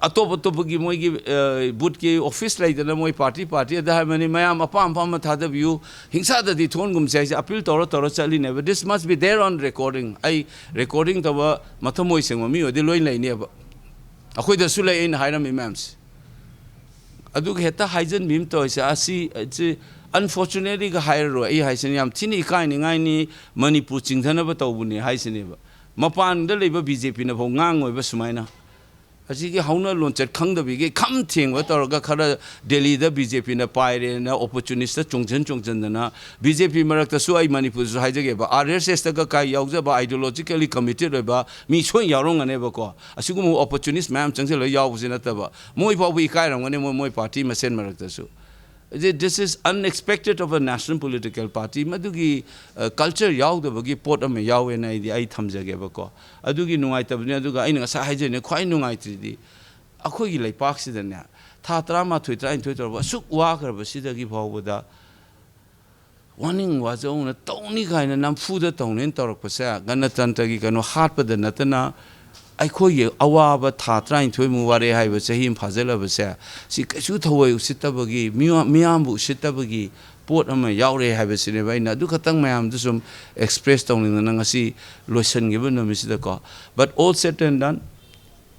ꯑꯇꯣꯞ ꯑꯇꯣꯞꯄꯒꯤ ꯃꯣꯏꯒꯤ, ꯑ, booth ꯀꯤ office ꯂꯩꯗꯅ, ꯃꯣꯏ party party ꯑꯗ ꯍꯥꯏꯕꯅꯤ, ꯃꯌꯥꯝ ꯑꯄꯥꯝ ꯑꯄꯥꯝꯕ ꯊꯥꯗꯕꯤꯌꯨ, ꯍꯤꯡꯁꯥꯗꯗꯤ ꯊꯣꯟꯒꯨꯝꯁꯦ ꯍꯥꯏꯁꯦ appeal ꯇꯧꯔ ꯇꯧꯔ ꯆꯠꯂꯤꯅꯦꯕ꯫ This must be there on recording. ꯑꯩ recording ꯇꯧꯕ ꯃꯊꯃꯣꯏ ꯁꯦꯡꯕ ꯃꯤ ꯑꯣꯏꯗꯤ ꯂꯣꯏ ꯂꯩꯅꯦꯕ꯫ ꯑꯩꯈꯣꯏꯗꯁꯨ ꯂꯩ ꯑꯩꯅ ꯍꯥꯏꯔꯝꯃꯤ ꯃꯌꯥꯝꯁꯦ꯫ ꯑꯗꯨꯒ ꯍꯦꯛꯇ ꯍꯥꯏꯖꯟꯕꯤ ꯑꯃ ꯇꯧꯔꯤꯁꯦ, ꯑꯁꯤ, ꯑꯁꯤ unfortunately ꯒ ꯍꯥꯏꯔꯔꯣꯏ꯫ ꯑꯩ ꯍꯥꯏꯁꯤꯅꯤ, ꯌꯥꯝ ꯊꯤꯅ ꯏꯀꯥꯏꯅꯤꯡꯉꯥꯏꯅꯤ, ꯃꯅꯤꯄꯨꯔ ꯆꯤꯡꯊꯅꯕ ꯇꯧꯕꯅꯤ ꯍꯥꯏꯁꯤꯅꯦꯕ꯫ ꯃꯄꯥꯟꯗ ꯂꯩꯕ B J P ꯅ ꯐꯥꯎ ꯉꯥꯡꯉꯣꯏꯕ ꯁꯨꯃꯥꯏꯅ꯫ ꯑꯁꯤꯒꯤ ꯍꯧꯅ ꯂꯣꯟꯆꯠ ꯈꯪꯗꯕꯤꯒꯤ ꯈꯝ ꯊꯦꯡꯕ ꯇꯧꯔꯒ ꯈꯔ ꯗꯦꯜꯂꯤꯗ ꯕꯤ ꯖꯦ ꯄꯤꯅ ꯄꯥꯏꯔꯦꯅ opportunist ꯆꯣꯡꯁꯤꯟ ꯆꯣꯡꯁꯤꯟꯗꯅ, ꯕꯤ ꯖꯦ ꯄꯤ ꯃꯔꯛꯇꯁꯨ ꯑꯩ ꯃꯅꯤꯄꯨꯔꯗꯁꯨ ꯍꯥꯏꯖꯒꯦꯕ, ꯑꯥꯔ ꯑꯦꯁ ꯑꯦꯁꯇꯒ ꯀꯥꯏ ꯌꯥꯎꯖꯕ ideologically committed ꯑꯣꯏꯕ ꯃꯤ ꯁꯣꯏꯅ ꯌꯥꯎꯔꯝꯒꯅꯦꯕꯀꯣ꯫ ꯑꯁꯤꯒꯨꯝꯕ opportunist ꯃꯌꯥꯝ ꯆꯪꯁꯤꯜꯂꯒ ꯌꯥꯎꯕꯁꯤ ꯅꯠꯇꯕ, ꯃꯣꯏ ꯐꯥꯎꯕ ꯏꯀꯥꯏꯔꯝꯒꯅꯤ ꯃꯣꯏ, ꯃꯣꯏ ꯄꯥꯔꯇꯤ ꯃꯁꯦꯟ ꯃꯔꯛꯇꯁꯨ꯫ This is unexpected of a national political party꯫ ꯃꯗꯨꯒꯤ, ꯑ, culture ꯌꯥꯎꯗꯕꯒꯤ ꯄꯣꯠ ꯑꯃ ꯌꯥꯎꯋꯦꯅ ꯑꯩꯗꯤ, ꯑꯩ ꯊꯝꯖꯒꯦꯕꯀꯣ꯫ ꯑꯗꯨꯒꯤ ꯅꯨꯡꯉꯥꯏꯇꯕꯅꯤ꯫ ꯑꯗꯨꯒ ꯑꯩꯅ ꯉꯁꯥꯏ ꯍꯥꯏꯖꯔꯤꯅꯦ, ꯈ꯭ꯋꯥꯏ ꯅꯨꯡꯉꯥꯏꯇ꯭ꯔꯤꯗꯤ ꯑꯩꯈꯣꯏꯒꯤ ꯂꯩꯄꯥꯛꯁꯤꯗꯅꯦ, ꯊꯥ ꯇꯔꯥꯃꯥꯊꯣꯏ, ꯇꯔꯥꯅꯤꯊꯣꯏ ꯇꯧꯔꯕ ꯑꯁꯨꯛ ꯋꯥꯈ꯭ꯔꯕꯁꯤꯗꯒꯤ ꯐꯥꯎꯕꯗ ꯋꯥꯅꯤꯡ ꯋꯥꯖꯧꯅ ꯇꯧꯅꯤ ꯀꯥꯏꯅ ꯅꯝꯐꯨꯗ ꯇꯧꯅꯦꯅ ꯇꯧꯔꯛꯄꯁꯦ, ꯒꯅꯇꯟꯇ꯭ꯔꯒꯤ ꯀꯩꯅꯣ ꯍꯥꯠꯄꯗ ꯅꯠꯇꯅ, ꯑꯩꯈꯣꯏꯒꯤ ꯑꯋꯥꯕ ꯊꯥ ꯇꯔꯥꯅꯤꯊꯣꯏꯃꯨꯛ ꯋꯥꯔꯦ ꯍꯥꯏꯕ ꯆꯍꯤ ꯑꯃ ꯐꯥꯖꯤꯜꯂꯕꯁꯦ, ꯁꯤ ꯀꯩꯁꯨ ꯊꯑꯣꯏ ꯎꯁꯤꯠꯇꯕꯒꯤ, ꯃꯤꯌꯥ-, ꯃꯤꯌꯥꯝꯕꯨ ꯎꯁꯤꯠꯇꯕꯒꯤ ꯄꯣꯠ ꯑꯃ ꯌꯥꯎꯔꯦ ꯍꯥꯏꯕꯁꯤꯅꯦꯕ ꯑꯩꯅ ꯑꯗꯨ ꯈꯛꯇꯪ ꯃꯌꯥꯝꯗ ꯁꯨꯝ express ꯇꯧꯅꯤꯡꯗꯅ ꯉꯁꯤ ꯂꯣꯏꯁꯤꯟꯈꯤꯕ ꯅꯨꯃꯤꯠꯁꯤꯗꯀꯣ꯫ But all said and done,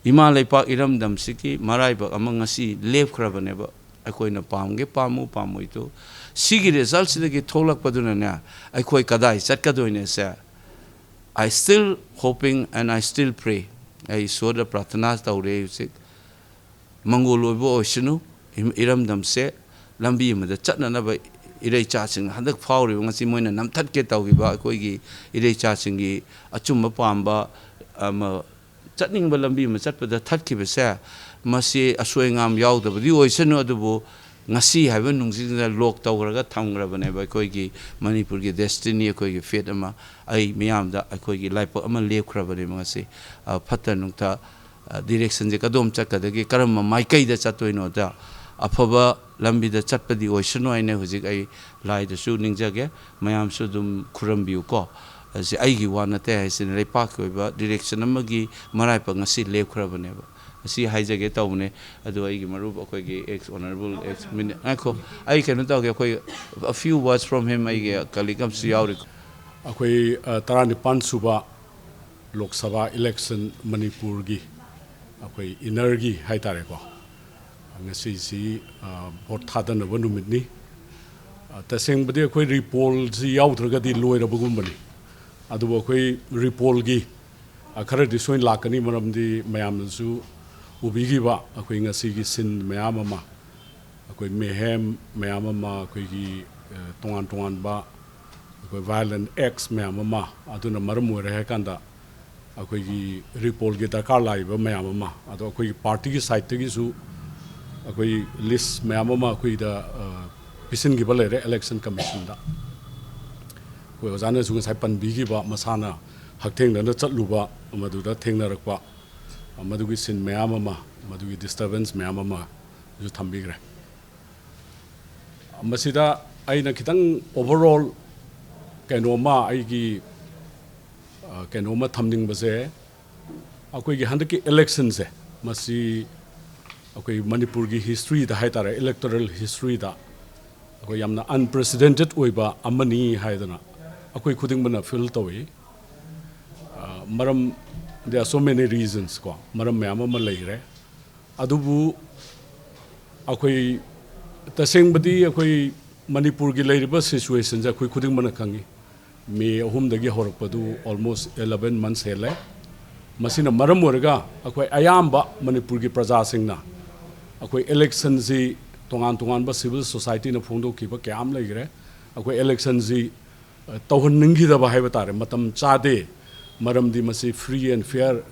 ꯏꯃꯥ ꯂꯩꯄꯥꯛ ꯏꯔꯝꯗꯝꯁꯤꯒꯤ ꯃꯔꯥꯏꯕꯛ ꯑꯃ ꯉꯁꯤ ꯂꯦꯞꯈ꯭ꯔꯕꯅꯦꯕ꯫ ꯑꯩꯈꯣꯏꯅ ꯄꯥꯝꯒꯦ ꯄꯥꯝꯃꯨ ꯄꯥꯝꯃꯣꯏꯗꯨ, ꯁꯤꯒꯤ resultꯁꯤꯗꯒꯤ ꯊꯣꯛꯂꯛꯄꯗꯨꯅꯅꯦ, ꯑꯩꯈꯣꯏ ꯀꯗꯥꯏ ꯆꯠꯀꯗꯣꯏꯅꯦꯁꯦ꯫ I still hoping and I still pray꯫ ꯑꯩ ꯏꯁꯣꯔꯗ ꯄ꯭ꯔꯥꯊꯅꯥ ꯇꯧꯔꯦ ꯍꯧꯖꯤꯛ꯫ ꯃꯪꯒꯣꯜ ꯑꯣꯏꯕ ꯑꯣꯏꯁꯅꯨ, ꯏꯝ-, ꯏꯔꯝꯗꯝꯁꯦ ꯂꯝꯕꯤ ꯑꯃꯗ ꯆꯠꯅꯅꯕ ꯏꯔꯩꯆꯥꯁꯤꯡ ꯍꯟꯗꯛ ꯐꯥꯎꯔꯤꯕ ꯉꯁꯤ ꯃꯣꯏꯅ ꯅꯝꯊꯠꯀꯦ ꯇꯧꯈꯤꯕ ꯑꯩꯈꯣꯏꯒꯤ ꯏꯔꯩꯆꯥꯁꯤꯡꯒꯤ ꯑꯆꯨꯝꯕ ꯄꯥꯝꯕ ꯑꯃ ꯆꯠꯅꯤꯡꯕ ꯂꯝꯕꯤ ꯑꯃ ꯆꯠꯄꯗ ꯊꯠꯈꯤꯕꯁꯦ, ꯃꯁꯤ ꯑꯁꯣꯏ ꯑꯉꯥꯝ ꯌꯥꯎꯗꯕꯗꯤ ꯑꯣꯏꯁꯅꯨ, ꯑꯗꯨꯕꯨ ꯉꯁꯤ ꯍꯥꯏꯕ ꯅꯨꯡꯁꯤꯠꯁꯤꯗ lock ꯇꯧꯈ꯭ꯔꯒ ꯊꯝꯈ꯭ꯔꯕꯅꯦꯕ ꯑꯩꯈꯣꯏꯒꯤ ꯃꯅꯤꯄꯨꯔꯒꯤ destiny, ꯑꯩꯈꯣꯏꯒꯤ fate ꯑꯃ꯫ ꯑꯩ ꯃꯤꯌꯥꯝꯗ ꯑꯩꯈꯣꯏꯒꯤ ꯂꯥꯏꯕꯛ ꯑꯃ ꯂꯦꯞꯈ꯭ꯔꯕꯅꯦꯕ ꯉꯁꯤ꯫ ꯑ, ꯐꯠꯇ ꯅꯨꯡꯗ, ꯑ, directionꯁꯦ ꯀꯗꯣꯝ ꯆꯠꯀꯗꯒꯦ, ꯀꯔꯝꯕ ꯃꯥꯏꯀꯩꯗ ꯆꯠꯇꯣꯏꯅꯣꯗ ꯑꯐꯕ ꯂꯝꯕꯤꯗ ꯆꯠꯄꯗꯤ ꯑꯣꯏꯁꯅꯨ ꯍꯥꯏꯅ ꯍꯧꯖꯤꯛ ꯑꯩ ꯂꯥꯏꯗꯁꯨ ꯅꯤꯡꯖꯒꯦ꯫ ꯃꯌꯥꯝꯁꯨ ꯑꯗꯨꯝ ꯈꯨꯔꯨꯝꯕꯤꯌꯨꯀꯣ꯫ ꯑꯁꯤ ꯑꯩꯒꯤ ꯋꯥ ꯅꯠꯇꯦ ꯍꯥꯏꯁꯤꯅ, ꯂꯩꯄꯥꯛꯀꯤ ꯑꯣꯏꯕ direction ꯑꯃꯒꯤ ꯃꯔꯥꯏꯕꯛ ꯉꯁꯤ ꯂꯦꯞꯈ꯭ꯔꯕꯅꯦꯕ꯫ ꯑꯁꯤ ꯍꯥꯏꯖꯒꯦ ꯇꯧꯕꯅꯦ꯫ ꯑꯗꯣ ꯑꯩꯒꯤ ꯃꯔꯨꯞ ꯑꯩꯈꯣꯏꯒꯤ ex honourable ex mini-, ꯉꯥꯏꯈꯣ, ꯑꯩ ꯀꯩꯅꯣ ꯇꯧꯒꯦ, ꯑꯩꯈꯣꯏ a few words from him, ꯑꯩꯒꯤ colleague ꯑꯃꯁꯨ ꯌꯥꯎꯔꯤ꯫ ꯑꯩꯈꯣꯏ, ꯑ, ꯇꯔꯥꯅꯤꯄꯥꯟ ꯁꯨꯕ ꯂꯣꯛ ꯁꯚꯥ election ꯃꯅꯤꯄꯨꯔꯒꯤ ꯑꯩꯈꯣꯏ innerꯒꯤ ꯍꯥꯏꯇꯥꯔꯦꯀꯣ, ꯉꯁꯤꯁꯤ, ꯑ, vote ꯊꯥꯗꯅꯕ ꯅꯨꯃꯤꯠꯅꯤ꯫ ꯑ, ꯇꯁꯦꯡꯕꯗꯤ ꯑꯩꯈꯣꯏ repollꯁꯤ ꯌꯥꯎꯗ꯭ꯔꯒꯗꯤ ꯂꯣꯏꯔꯕꯒꯨꯝꯕꯅꯤ꯫ ꯑꯗꯨꯕꯨ ꯑꯩꯈꯣꯏ repollꯒꯤ, ꯑ, ꯈꯔꯗꯤ ꯁꯣꯏꯅ ꯂꯥꯛꯀꯅꯤ, ꯃꯔꯝꯗꯤ ꯃꯌꯥꯝꯅꯁꯨ ꯎꯕꯤꯈꯤꯕ ꯑꯩꯈꯣꯏ ꯉꯁꯤꯒꯤ ꯁꯤꯟ ꯃꯌꯥꯝ ꯑꯃ, ꯑꯩꯈꯣꯏ ꯃꯦꯍꯦꯝ ꯃꯌꯥꯝ ꯑꯃ, ꯑꯩꯈꯣꯏꯒꯤ, ꯑ, ꯇꯣꯉꯥꯟ ꯇꯣꯉꯥꯟꯕ ꯑꯩꯈꯣꯏ violent acts ꯃꯌꯥꯝ ꯑꯃ, ꯑꯗꯨꯅ ꯃꯔꯝ ꯑꯣꯏꯔꯦ ꯍꯥꯏ ꯀꯥꯟꯗ ꯑꯩꯈꯣꯏꯒꯤ recallꯒꯤ ꯗꯔꯀꯥꯔ ꯂꯥꯛꯏꯕ ꯃꯌꯥꯝ ꯑꯃ, ꯑꯗꯣ ꯑꯩꯈꯣꯏꯒꯤ partyꯒꯤ sideꯇꯒꯤꯁꯨ ꯑꯩꯈꯣꯏ list ꯃꯌꯥꯝ ꯑꯃ ꯑꯩꯈꯣꯏꯗ, ꯑ, ꯄꯤꯁꯤꯟꯈꯤꯕ ꯂꯩꯔꯦ election commissionꯗ꯫ ꯑꯩꯈꯣꯏ ꯑꯣꯖꯥꯅꯁꯨ ꯉꯁꯥꯏ ꯄꯟꯕꯤꯈꯤꯕ, ꯃꯁꯥꯅ ꯍꯛꯊꯦꯡꯅꯅ ꯆꯠꯂꯨꯕ, ꯃꯗꯨꯗ ꯊꯦꯡꯅꯔꯛꯄ, ꯃꯗꯨꯒꯤ ꯁꯤꯟ ꯃꯌꯥꯝ ꯑꯃ, ꯃꯗꯨꯒꯤ disturbance ꯃꯌꯥꯝ ꯑꯃꯁꯨ ꯊꯝꯕꯤꯈ꯭ꯔꯦ꯫ ꯃꯁꯤꯗ ꯑꯩꯅ ꯈꯤꯇꯪ overall ꯀꯩꯅꯣꯝꯃ, ꯑꯩꯒꯤ, ꯑ, ꯀꯩꯅꯣꯝꯃ ꯊꯝꯅꯤꯡꯕꯁꯦ, ꯑꯩꯈꯣꯏꯒꯤ ꯍꯟꯗꯛꯀꯤ electionꯁꯦ, ꯃꯁꯤ ꯑꯩꯈꯣꯏ ꯃꯅꯤꯄꯨꯔꯒꯤ historyꯗ ꯍꯥꯏ ꯇꯥꯔꯦ, electoral historyꯗ ꯑꯩꯈꯣꯏ ꯌꯥꯝꯅ unprecedented ꯑꯣꯏꯕ ꯑꯃꯅꯤ ꯍꯥꯏꯗꯅ ꯑꯩꯈꯣꯏ ꯈꯨꯗꯤꯡꯃꯛꯅ feel ꯇꯧꯏ꯫ ꯑ, ꯃꯔꯝ, there are so many reasons ꯀꯣ, ꯃꯔꯝ ꯃꯌꯥꯝ ꯑꯃ ꯂꯩꯈ꯭ꯔꯦ꯫ ꯑꯗꯨꯕꯨ ꯑꯩꯈꯣꯏ ꯇꯁꯦꯡꯕꯗꯤ ꯑꯩꯈꯣꯏ ꯃꯅꯤꯄꯨꯔꯒꯤ ꯂꯩꯔꯤꯕ situationꯁꯦ ꯑꯩꯈꯣꯏ ꯈꯨꯗꯤꯡꯃꯛꯅ ꯈꯪꯉꯤ꯫ May ꯑꯍꯨꯝꯗꯒꯤ ꯍꯧꯔꯛꯄꯗꯨ almost eleven months ꯍꯦꯜꯂꯦ꯫ ꯃꯁꯤꯅ ꯃꯔꯝ ꯑꯣꯏꯔꯒ ꯑꯩꯈꯣꯏ ꯑꯌꯥꯝꯕ ꯃꯅꯤꯄꯨꯔꯒꯤ ꯄ꯭ꯔꯖꯥꯁꯤꯡꯅ ꯑꯩꯈꯣꯏ electionꯁꯤ ꯇꯣꯉꯥꯟ ꯇꯣꯉꯥꯟꯕ civil societyꯅ ꯐꯣꯡꯗꯣꯛꯈꯤꯕ ꯀꯌꯥ ꯑꯃ ꯂꯩꯈ꯭ꯔꯦ꯫ ꯑꯩꯈꯣꯏ electionꯁꯤ, ꯑ, ꯇꯧꯍꯟꯅꯤꯡꯈꯤꯗꯕ ꯍꯥꯏꯕ ꯇꯥꯔꯦ, ꯃꯇꯝ ꯆꯥꯗꯦ, ꯃꯔꯝꯗꯤ ꯃꯁꯤ free and fair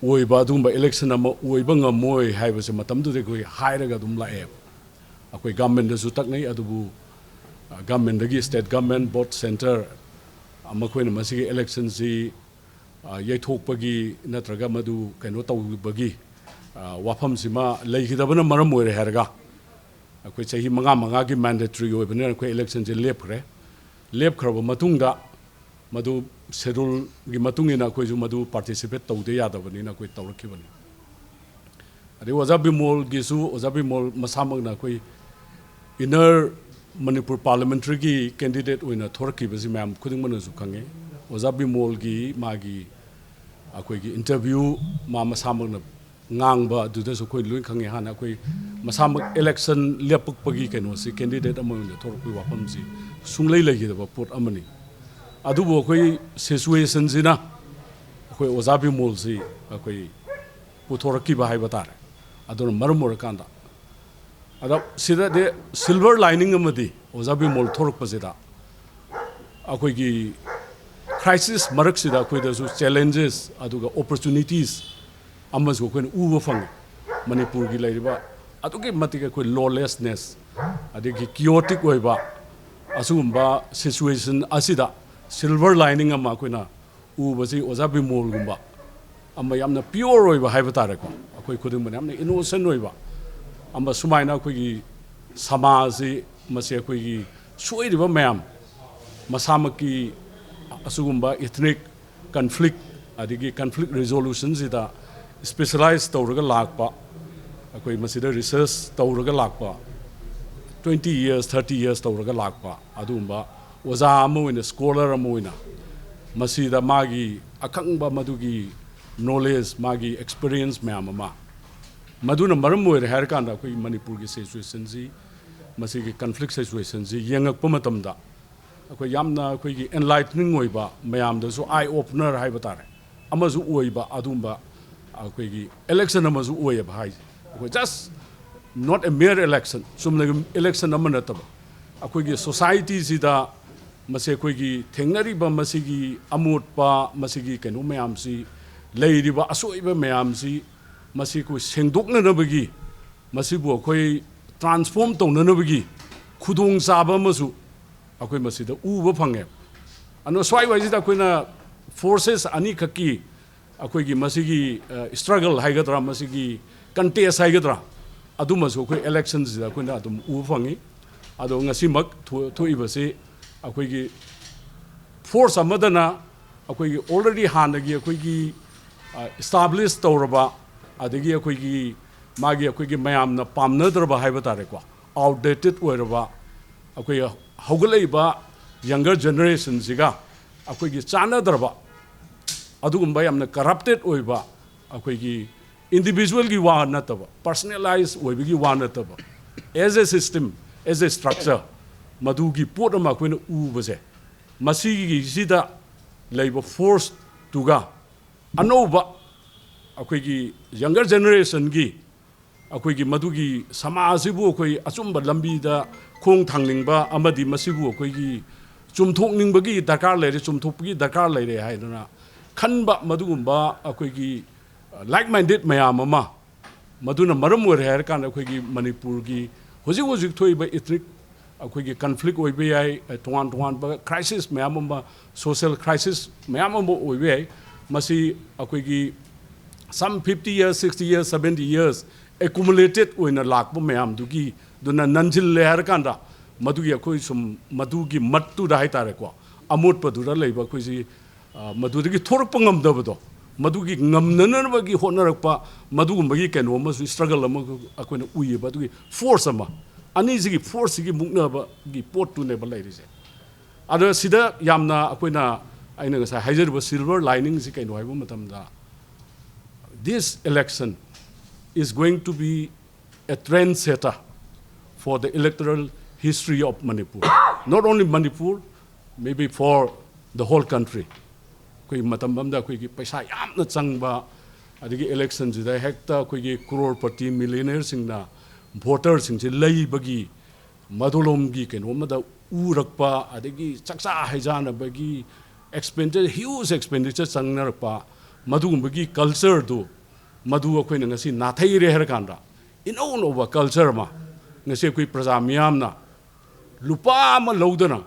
ꯑꯣꯏꯕ ꯑꯗꯨꯒꯨꯝꯕ election ꯑꯃ ꯑꯣꯏꯕ ꯉꯝꯃꯣꯏ ꯍꯥꯏꯕꯁꯦ ꯃꯇꯝꯗꯨꯗ ꯑꯩꯈꯣꯏ ꯍꯥꯏꯔꯒ ꯑꯗꯨꯝ ꯂꯥꯛꯑꯦ꯫ ꯑꯩꯈꯣꯏ governmentꯗꯁꯨ ꯇꯛꯅꯩ, ꯑꯗꯨꯕꯨ, ꯑ, governmentꯗꯒꯤ, state government, both centre, ꯑ, ꯃꯈꯣꯏꯅ ꯃꯁꯤꯒꯤ electionꯁꯤ, ꯑ, ꯌꯩꯊꯣꯛꯄꯒꯤ ꯅꯠꯇ꯭ꯔꯒ ꯃꯗꯨ ꯀꯩꯅꯣ ꯇꯧꯕꯒꯤ, ꯑ, ꯋꯥꯐꯝꯁꯤꯃ ꯂꯩꯈꯤꯗꯕꯅ ꯃꯔꯝ ꯑꯣꯏꯔꯦ ꯍꯥꯏꯔꯒ ꯑꯩꯈꯣꯏ ꯆꯍꯤ ꯃꯉꯥ ꯃꯉꯥꯒꯤ mandatory ꯑꯣꯏꯕꯅꯤꯅ ꯑꯩꯈꯣꯏ electionꯁꯦ ꯂꯦꯞꯈ꯭ꯔꯦ꯫ ꯂꯦꯞꯈ꯭ꯔꯕ ꯃꯇꯨꯡꯗ ꯃꯗꯨ scheduleꯒꯤ ꯃꯇꯨꯡ ꯏꯟꯅ ꯑꯩꯈꯣꯏꯁꯨ ꯃꯗꯨ participate ꯇꯧꯗ ꯌꯥꯗꯕꯅꯤꯅ ꯑꯩꯈꯣꯏ ꯇꯧꯔꯛꯈꯤꯕꯅꯤ꯫ ꯑꯗꯩ ꯑꯣꯖꯥ ꯕꯤꯃꯣꯜꯒꯤꯁꯨ, ꯑꯣꯖꯥ ꯕꯤꯃꯣꯜ ꯃꯁꯥꯃꯛꯅ ꯑꯩꯈꯣꯏ inner ꯃꯅꯤꯄꯨꯔ parliamentaryꯒꯤ candidate ꯑꯣꯏꯅ ꯊꯣꯔꯛꯈꯤꯕꯁꯤ ꯃꯌꯥꯝ ꯈꯨꯗꯤꯡꯃꯛꯅꯁꯨ ꯈꯪꯉꯤ꯫ ꯑꯣꯖꯥ ꯕꯤꯃꯣꯜꯒꯤ ꯃꯥꯒꯤ ꯑꯩꯈꯣꯏꯒꯤ interview ꯃꯥ ꯃꯁꯥꯃꯛꯅ ꯉꯥꯡꯕ ꯑꯗꯨꯗꯁꯨ ꯑꯩꯈꯣꯏ ꯂꯣꯏ ꯈꯪꯉꯤ꯫ ꯍꯥꯟꯅ ꯑꯩꯈꯣꯏ ꯃꯁꯥꯃꯛ election ꯂꯦꯞꯄꯛꯄꯒꯤ ꯀꯩꯅꯣꯁꯤ, candidate ꯑꯃ ꯑꯣꯏꯅ ꯊꯣꯔꯛꯄꯒꯤ ꯋꯥꯐꯝꯁꯤ ꯁꯨꯡꯂꯩ ꯂꯩꯈꯤꯗꯕ ꯄꯣꯠ ꯑꯃꯅꯤ꯫ ꯑꯗꯨꯕꯨ ꯑꯩꯈꯣꯏ situationꯁꯤꯅ ꯑꯩꯈꯣꯏ ꯑꯣꯖꯥ ꯕꯤꯃꯣꯜꯁꯤ ꯑꯩꯈꯣꯏ ꯄꯨꯊꯣꯔꯛꯈꯤꯕ ꯍꯥꯏꯕ ꯇꯥꯔꯦ꯫ ꯑꯗꯨꯅ ꯃꯔꯝ ꯑꯣꯏꯔꯀꯥꯟꯗ, ꯑꯗ ꯁꯤꯗꯗꯤ silver lining ꯑꯃꯗꯤ ꯑꯣꯖꯥ ꯕꯤꯃꯣꯜ ꯊꯣꯔꯛꯄꯁꯤꯗ ꯑꯩꯈꯣꯏꯒꯤ crisis ꯃꯔꯛꯁꯤꯗ ꯑꯩꯈꯣꯏꯗꯁꯨ challenges ꯑꯗꯨꯒ opportunities ꯑꯃꯁꯨ ꯑꯩꯈꯣꯏꯅ ꯎꯕ ꯐꯪꯉꯤ꯫ ꯃꯅꯤꯄꯨꯔꯒꯤ ꯂꯩꯔꯤꯕ ꯑꯗꯨꯛꯀꯤ ꯃꯇꯤꯛ ꯑꯩꯈꯣꯏ lawlessness, ꯑꯗꯒꯤ chaotic ꯑꯣꯏꯕ ꯑꯁꯤꯒꯨꯝꯕ situation ꯑꯁꯤꯗ silver lining ꯑꯃ ꯑꯩꯈꯣꯏꯅ ꯎꯕꯁꯤ ꯑꯣꯖꯥ ꯕꯤꯃꯣꯜꯒꯨꯝꯕ ꯑꯃ ꯌꯥꯝꯅ pure ꯑꯣꯏꯕ ꯍꯥꯏꯕ ꯇꯥꯔꯦꯀꯣ, ꯑꯩꯈꯣꯏ ꯈꯨꯗꯤꯡꯃꯛ ꯌꯥꯝꯅ innocent ꯑꯣꯏꯕ ꯑꯃ, ꯁꯨꯃꯥꯏꯅ ꯑꯩꯈꯣꯏꯒꯤ ꯁꯃꯥꯖꯁꯤ, ꯃꯁꯤ ꯑꯩꯈꯣꯏꯒꯤ ꯁꯣꯏꯔꯤꯕ ꯃꯌꯥꯝ, ꯃꯁꯥꯃꯛꯀꯤ ꯑꯁꯤꯒꯨꯝꯕ ethnic conflict ꯑꯗꯒꯤ conflict resolutionꯁꯤꯗ specialize ꯇꯧꯔꯒ ꯂꯥꯛꯄ, ꯑꯩꯈꯣꯏ ꯃꯁꯤꯗ research ꯇꯧꯔꯒ ꯂꯥꯛꯄ, twenty years, thirty years ꯇꯧꯔꯒ ꯂꯥꯛꯄ ꯑꯗꯨꯒꯨꯝꯕ ꯑꯣꯖꯥ ꯑꯃ ꯑꯣꯏꯅ, scholar ꯑꯃ ꯑꯣꯏꯅ, ꯃꯁꯤꯗ ꯃꯥꯒꯤ ꯑꯈꯪꯕ, ꯃꯗꯨꯒꯤ knowledge, ꯃꯥꯒꯤ experience ꯃꯌꯥꯝ ꯑꯃ, ꯃꯗꯨꯅ ꯃꯔꯝ ꯑꯣꯏꯔꯦ ꯍꯥꯏꯔꯀꯥꯟꯗ ꯑꯩꯈꯣꯏꯒꯤ ꯃꯅꯤꯄꯨꯔꯒꯤ situationꯁꯤ, ꯃꯁꯤꯒꯤ conflict situationꯁꯤ ꯌꯦꯡꯉꯛꯄ ꯃꯇꯝꯗ ꯑꯩꯈꯣꯏ ꯌꯥꯝꯅ ꯑꯩꯈꯣꯏꯒꯤ enlightening ꯑꯣꯏꯕ, ꯃꯌꯥꯝꯗꯁꯨ eye opener ꯍꯥꯏꯕ ꯇꯥꯔꯦ, ꯑꯃꯁꯨ ꯑꯣꯏꯕ ꯑꯗꯨꯒꯨꯝꯕ ꯑꯩꯈꯣꯏꯒꯤ election ꯑꯃꯁꯨ ꯑꯣꯏꯌꯦꯕ ꯍꯥꯏꯁꯦ꯫ ꯑꯩꯈꯣꯏ just not a mere election, ꯆꯨꯝꯅꯒꯤ election ꯑꯃ ꯅꯠꯇꯕ, ꯑꯩꯈꯣꯏꯒꯤ societyꯁꯤꯗ ꯃꯁꯤ ꯑꯩꯈꯣꯏꯒꯤ ꯊꯦꯡꯅꯔꯤꯕ ꯃꯁꯤꯒꯤ ꯑꯃꯣꯠꯄ, ꯃꯁꯤꯒꯤ ꯀꯩꯅꯣ ꯃꯌꯥꯝꯁꯤ, ꯂꯩꯔꯤꯕ ꯑꯁꯣꯏꯕ ꯃꯌꯥꯝꯁꯤ, ꯃꯁꯤ ꯑꯩꯈꯣꯏ ꯁꯦꯡꯗꯣꯛꯅꯅꯕꯒꯤ, ꯃꯁꯤꯕꯨ ꯑꯩꯈꯣꯏ transform ꯇꯧꯅꯅꯕꯒꯤ ꯈꯨꯗꯣꯡꯆꯥꯕ ꯑꯃꯁꯨ ꯑꯩꯈꯣꯏ ꯃꯁꯤꯗ ꯎꯕ ꯐꯪꯉꯦ꯫ ꯑꯗꯣ ꯁ꯭ꯋꯥꯏ ꯋꯥꯏꯁꯤꯗ ꯑꯩꯈꯣꯏꯅ forces ꯑꯅꯤꯈꯛꯀꯤ ꯑꯩꯈꯣꯏꯒꯤ ꯃꯁꯤꯒꯤ, ꯑ, struggle ꯍꯥꯏꯒꯗ꯭ꯔꯥ, ꯃꯁꯤꯒꯤ contest ꯍꯥꯏꯒꯗ꯭ꯔꯥ, ꯑꯗꯨꯃꯁꯨ ꯑꯩꯈꯣꯏ electionꯁꯤꯗ ꯑꯩꯈꯣꯏꯅ ꯑꯗꯨꯝ ꯎꯕ ꯐꯪꯉꯤ꯫ ꯑꯗꯣ ꯉꯁꯤꯃꯛ ꯊꯣ-, ꯊꯣꯛꯏꯕꯁꯤ ꯑꯩꯈꯣꯏꯒꯤ force ꯑꯃꯗꯅ ꯑꯩꯈꯣꯏꯒꯤ already ꯍꯥꯟꯅꯒꯤ ꯑꯩꯈꯣꯏꯒꯤ, ꯑ, establish ꯇꯧꯔꯕ, ꯑꯗꯒꯤ ꯑꯩꯈꯣꯏꯒꯤ ꯃꯥꯒꯤ, ꯑꯩꯈꯣꯏꯒꯤ ꯃꯌꯥꯝꯅ ꯄꯥꯝꯅꯗ꯭ꯔꯕ ꯍꯥꯏꯕ ꯇꯥꯔꯦꯀꯣ, outdated ꯑꯣꯏꯔꯕ, ꯑꯩꯈꯣꯏ ꯍꯧꯒꯠꯂꯛꯏꯕ younger generationꯁꯤꯒ ꯑꯩꯈꯣꯏꯒꯤ ꯆꯥꯟꯅꯗ꯭ꯔꯕ, ꯑꯗꯨꯒꯨꯝꯕ ꯌꯥꯝꯅ corrupted ꯑꯣꯏꯕ, ꯑꯩꯈꯣꯏꯒꯤ individualꯒꯤ ꯋꯥ ꯅꯠꯇꯕ, personalize ꯑꯣꯏꯕꯒꯤ ꯋꯥ ꯅꯠꯇꯕ, as a system, as a structure, ꯃꯗꯨꯒꯤ ꯄꯣꯠ ꯑꯃ ꯑꯩꯈꯣꯏꯅ ꯎꯕꯁꯦ, ꯃꯁꯤꯒꯤꯁꯤꯗ ꯂꯩꯕ forceꯇꯨꯒ ꯑꯅꯧꯕ ꯑꯩꯈꯣꯏꯒꯤ ꯌꯪꯒꯔ ꯖꯦꯅꯦꯔꯦꯁꯟꯒꯤ ꯑꯩꯈꯣꯏꯒꯤ ꯃꯗꯨꯒꯤ ꯁꯃꯥꯖꯁꯤꯕꯨ ꯑꯩꯈꯣꯏ ꯑꯆꯨꯝꯕ ꯂꯝꯕꯤꯗ ꯈꯣꯡ ꯊꯥꯡꯅꯤꯡꯕ ꯑꯃꯗꯤ ꯃꯁꯤꯕꯨ ꯑꯩꯈꯣꯏꯒꯤ ꯆꯨꯝꯊꯣꯛꯅꯤꯡꯕꯒꯤ ꯗꯔꯀꯥꯔ ꯂꯩꯔꯦ, ꯆꯨꯝꯊꯣꯛꯄꯒꯤ ꯗꯔꯀꯥꯔ ꯂꯩꯔꯦ ꯍꯥꯏꯗꯅ ꯈꯟꯕ ꯃꯗꯨꯒꯨꯝꯕ ꯑꯩꯈꯣꯏꯒꯤ ꯂꯥꯏꯛ ꯃꯥꯏꯟꯗꯦꯠ ꯃꯌꯥꯝ ꯑꯃ, ꯃꯗꯨꯅ ꯃꯔꯝ ꯑꯣꯏꯔꯦ ꯍꯥꯏꯔꯀꯥꯟꯗ ꯑꯩꯈꯣꯏꯒꯤ ꯃꯅꯤꯄꯨꯔꯒꯤ ꯍꯧꯖꯤꯛ ꯍꯧꯖꯤꯛ ꯊꯣꯛꯏꯕ ꯏꯊꯅꯤꯛ ꯑꯩꯈꯣꯏꯒꯤ ꯀꯟꯐ꯭ꯂꯤꯛ ꯑꯣꯏꯕ ꯌꯥꯏ, ꯇꯣꯉꯥꯟ ꯇꯣꯉꯥꯟꯕ ꯀ꯭ꯔꯥꯏꯁꯤꯁ ꯃꯌꯥꯝ ꯑꯃ, ꯁꯣꯁꯤꯌꯦꯜ ꯀ꯭ꯔꯥꯏꯁꯤꯁ ꯃꯌꯥꯝ ꯑꯃ ꯑꯣꯏꯕ ꯌꯥꯏ꯫ ꯃꯁꯤ ꯑꯩꯈꯣꯏꯒꯤ some fifty years, sixty years, seventy years accumulated ꯑꯣꯏꯅ ꯂꯥꯛꯄ ꯃꯌꯥꯝꯗꯨꯒꯤ, ꯑꯗꯨꯅ ꯅꯟꯁꯤꯜꯂꯦ ꯍꯥꯏꯔꯀꯥꯟꯗ ꯃꯗꯨꯒꯤ ꯑꯩꯈꯣꯏ ꯁꯨꯝ ꯃꯗꯨꯒꯤ ꯃꯠꯇꯨꯗ ꯍꯥꯏꯇꯥꯔꯦꯀꯣ, ꯑꯃꯣꯠꯄꯗꯨꯗ ꯂꯩꯕ ꯑꯩꯈꯣꯏꯁꯤ, ꯑ, ꯃꯗꯨꯗꯒꯤ ꯊꯣꯔꯛꯄ ꯉꯝꯗꯕꯗꯣ, ꯃꯗꯨꯒꯤ ꯉꯝꯅꯅꯕꯒꯤ ꯍꯣꯠꯅꯔꯛꯄ ꯃꯗꯨꯒꯨꯝꯕꯒꯤ ꯀꯩꯅꯣ ꯑꯃꯁꯨ, ꯁ꯭ꯇ꯭ꯔꯒꯜ ꯑꯃ ꯑꯩꯈꯣꯏꯅ ꯎꯏꯌꯦꯕ꯫ ꯑꯗꯨꯒꯤ ꯐꯣꯔꯁ ꯑꯃ, ꯑꯅꯤꯁꯤꯒꯤ ꯐꯣꯔꯁꯁꯤꯒꯤ ꯃꯨꯛꯅꯕꯒꯤ ꯄꯣꯠꯇꯨꯅꯦꯕ ꯂꯩꯔꯤꯁꯦ꯫ ꯑꯗꯣ ꯁꯤꯗ ꯌꯥꯝꯅ ꯑꯩꯈꯣꯏꯅ, ꯑꯩꯅ ꯉꯁꯥꯏ ꯍꯥꯏꯖꯔꯤꯕ ꯁꯤꯜꯚꯔ ꯂꯥꯏꯅꯤꯡꯁꯤ ꯀꯩꯅꯣ ꯍꯥꯏꯕ ꯃꯇꯝꯗ, this election is going to be a trendsetter for the electoral history of Manipur. Not only Manipur, maybe for the whole country. ꯑꯩꯈꯣꯏ ꯃꯇꯝ ꯑꯃꯗ ꯑꯩꯈꯣꯏꯒꯤ ꯄꯩꯁꯥ ꯌꯥꯝꯅ ꯆꯪꯕ, ꯑꯗꯒꯤ ꯏꯂꯦꯛꯁꯟꯁꯤꯗ ꯍꯦꯛꯇ ꯑꯩꯈꯣꯏꯒꯤ ꯀ꯭ꯔꯣꯔꯄꯇꯤ ꯃꯤꯂꯤꯅꯤꯌꯔꯁꯤꯡꯅ ꯚꯣꯇꯔꯁꯤꯡꯁꯤ ꯂꯩꯕꯒꯤ ꯃꯗꯨꯂꯣꯝꯒꯤ ꯀꯩꯅꯣ ꯑꯃꯗ ꯎꯔꯛꯄ, ꯑꯗꯒꯤ ꯆꯥꯛꯆꯥ ꯍꯩꯖꯥꯟꯅꯕꯒꯤ ꯑꯦꯛꯁꯄꯦꯟꯗꯤꯆꯔ, ꯍ꯭ꯌꯨꯖ ꯑꯦꯛꯁꯄꯦꯟꯗꯤꯆꯔ ꯆꯪꯅꯔꯛꯄ, ꯃꯗꯨꯒꯨꯝꯕꯒꯤ ꯀꯜꯆꯔꯗꯨ, ꯃꯗꯨ ꯑꯩꯈꯣꯏꯅ ꯉꯁꯤ ꯅꯥꯊꯩꯔꯦ ꯍꯥꯏꯔꯀꯥꯟꯗ, ꯏꯅꯧ ꯅꯧꯕ ꯀꯜꯆꯔ ꯑꯃ ꯉꯁꯤ ꯑꯩꯈꯣꯏ ꯄ꯭ꯔꯖꯥ ꯃꯤꯌꯥꯝꯅ ꯂꯨꯄꯥ ꯑꯃ ꯂꯧꯗꯅ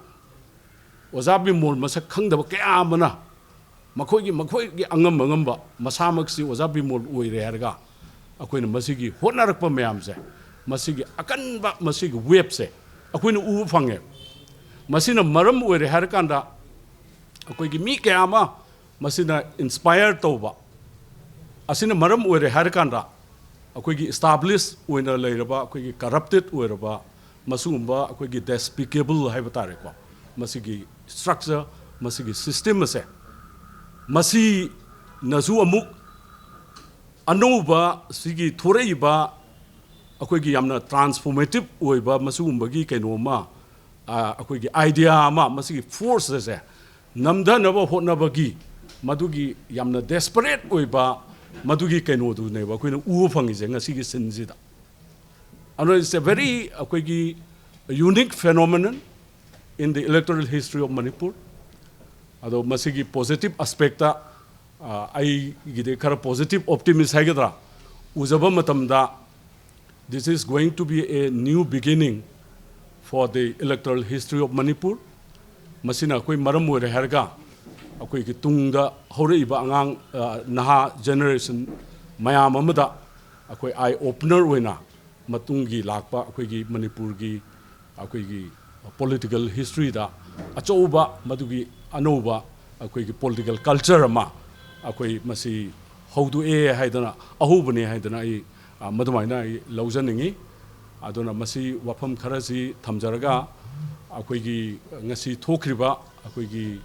ꯑꯣꯖꯥ ꯕꯤꯃꯣꯜ ꯃꯁꯛ ꯈꯪꯗꯕ ꯀꯌꯥ ꯑꯃꯅ ꯃꯈꯣꯏꯒꯤ, ꯃꯈꯣꯏꯒꯤ ꯑꯉꯝ ꯑꯉꯝꯕ ꯃꯁꯥꯃꯛꯁꯤ ꯑꯣꯖꯥ ꯕꯤꯃꯣꯜ ꯑꯣꯏꯔꯦ ꯍꯥꯏꯔꯒ ꯑꯩꯈꯣꯏꯅ ꯃꯁꯤꯒꯤ ꯍꯣꯠꯅꯔꯛꯄ ꯃꯌꯥꯝꯁꯦ, ꯃꯁꯤꯒꯤ ꯑꯀꯟꯕ, ꯃꯁꯤꯒꯤ ꯋꯦꯞꯁꯦ ꯑꯩꯈꯣꯏꯅ ꯎꯕ ꯐꯪꯉꯦ꯫ ꯃꯁꯤꯅ ꯃꯔꯝ ꯑꯣꯏꯔꯦ ꯍꯥꯏꯔꯀꯥꯟꯗ ꯑꯩꯈꯣꯏꯒꯤ ꯃꯤ ꯀꯌꯥ ꯑꯃ ꯃꯁꯤꯅ ꯏꯟꯁꯄꯥꯌꯔ ꯇꯧꯕ, ꯑꯁꯤꯅ ꯃꯔꯝ ꯑꯣꯏꯔꯦ ꯍꯥꯏꯔꯀꯥꯟꯗ ꯑꯩꯈꯣꯏꯒꯤ ꯏꯁꯇꯥꯕ꯭ꯂꯤꯁ ꯑꯣꯏꯅ ꯂꯩꯔꯕ, ꯑꯩꯈꯣꯏꯒꯤ ꯀꯔꯞꯇꯦꯠ ꯑꯣꯏꯔꯕ, ꯃꯁꯤꯒꯨꯝꯕ ꯑꯩꯈꯣꯏꯒꯤ ꯗꯦꯁꯄꯤꯀꯦꯕꯜ ꯍꯥꯏꯕ ꯇꯥꯔꯦꯀꯣ, ꯃꯁꯤꯒꯤ ꯁ꯭ꯇ꯭ꯔꯛꯆꯔ, ꯃꯁꯤꯒꯤ ꯁꯤꯁꯇꯦꯝ ꯑꯁꯦ, ꯃꯁꯤꯅꯁꯨ ꯑꯃꯨꯛ ꯑꯅꯧꯕ ꯁꯤꯒꯤ ꯊꯣꯔꯛꯏꯕ ꯑꯩꯈꯣꯏꯒꯤ ꯌꯥꯝꯅ ꯇ꯭ꯔꯥꯟꯁꯐꯣꯔꯃꯦꯇꯤꯞ ꯑꯣꯏꯕ ꯃꯁꯤꯒꯨꯝꯕꯒꯤ ꯀꯩꯅꯣ ꯑꯃ, ꯑ, ꯑꯩꯈꯣꯏꯒꯤ ꯑꯥꯏꯗꯤꯌꯥ ꯑꯃ, ꯃꯁꯤꯒꯤ ꯐꯣꯔꯁ ꯑꯁꯦ ꯅꯝꯊꯅꯕ ꯍꯣꯠꯅꯕꯒꯤ ꯃꯗꯨꯒꯤ ꯌꯥꯝꯅ ꯗꯦꯁꯄꯔꯦꯠ ꯑꯣꯏꯕ ꯃꯗꯨꯒꯤ ꯀꯩꯅꯣꯗꯨꯅꯦꯕ ꯑꯩꯈꯣꯏꯅ ꯎꯕ ꯐꯪꯉꯤꯁꯦ ꯉꯁꯤꯒꯤ ꯁꯤꯟꯁꯤꯗ꯫ ꯑꯗꯨꯅ it's a very ꯑꯩꯈꯣꯏꯒꯤ unique phenomenon in the electoral history of Manipur꯫ ꯑꯗꯣ ꯃꯁꯤꯒꯤ positive aspect ꯑꯩꯒꯤꯗꯤ ꯈꯔ positive optimist ꯍꯥꯏꯒꯗ꯭ꯔꯥ, ꯎꯖꯕ ꯃꯇꯝꯗ this is going to be a new beginning for the electoral history of Manipur꯫ ꯃꯁꯤꯅ ꯑꯩꯈꯣꯏ ꯃꯔꯝ ꯑꯣꯏꯔꯦ ꯍꯥꯏꯔꯒ ꯑꯩꯈꯣꯏꯒꯤ ꯇꯨꯡꯗ ꯍꯧꯔꯛꯏꯕ ꯑꯉꯥꯡ, ꯑ, ꯅꯍꯥ generation ꯃꯌꯥꯝ ꯑꯃꯗ ꯑꯩꯈꯣꯏ eye opener ꯑꯣꯏꯅ ꯃꯇꯨꯡꯒꯤ ꯂꯥꯛꯄ ꯑꯩꯈꯣꯏꯒꯤ ꯃꯅꯤꯄꯨꯔꯒꯤ ꯑꯩꯈꯣꯏꯒꯤ political historyꯗ ꯑꯆꯧꯕ, ꯃꯗꯨꯒꯤ ꯑꯅꯧꯕ ꯑꯩꯈꯣꯏꯒꯤ political culture ꯑꯃ ꯑꯩꯈꯣꯏ ꯃꯁꯤ ꯍꯧꯗꯣꯛꯑꯦ ꯍꯥꯏꯗꯅ, ꯑꯍꯧꯕꯅꯦ ꯍꯥꯏꯗꯅ ꯑꯩ, ꯑ, ꯃꯗꯨꯃꯥꯏꯅ ꯑꯩ ꯂꯧꯖꯅꯤꯡꯉꯤ꯫ ꯑꯗꯨꯅ ꯃꯁꯤ ꯋꯥꯐꯝ ꯈꯔꯁꯤ ꯊꯝꯖꯔꯒ ꯑꯩꯈꯣꯏꯒꯤ ꯉꯁꯤ ꯊꯣꯛꯈ꯭ꯔꯤꯕ ꯑꯩꯈꯣꯏꯒꯤ,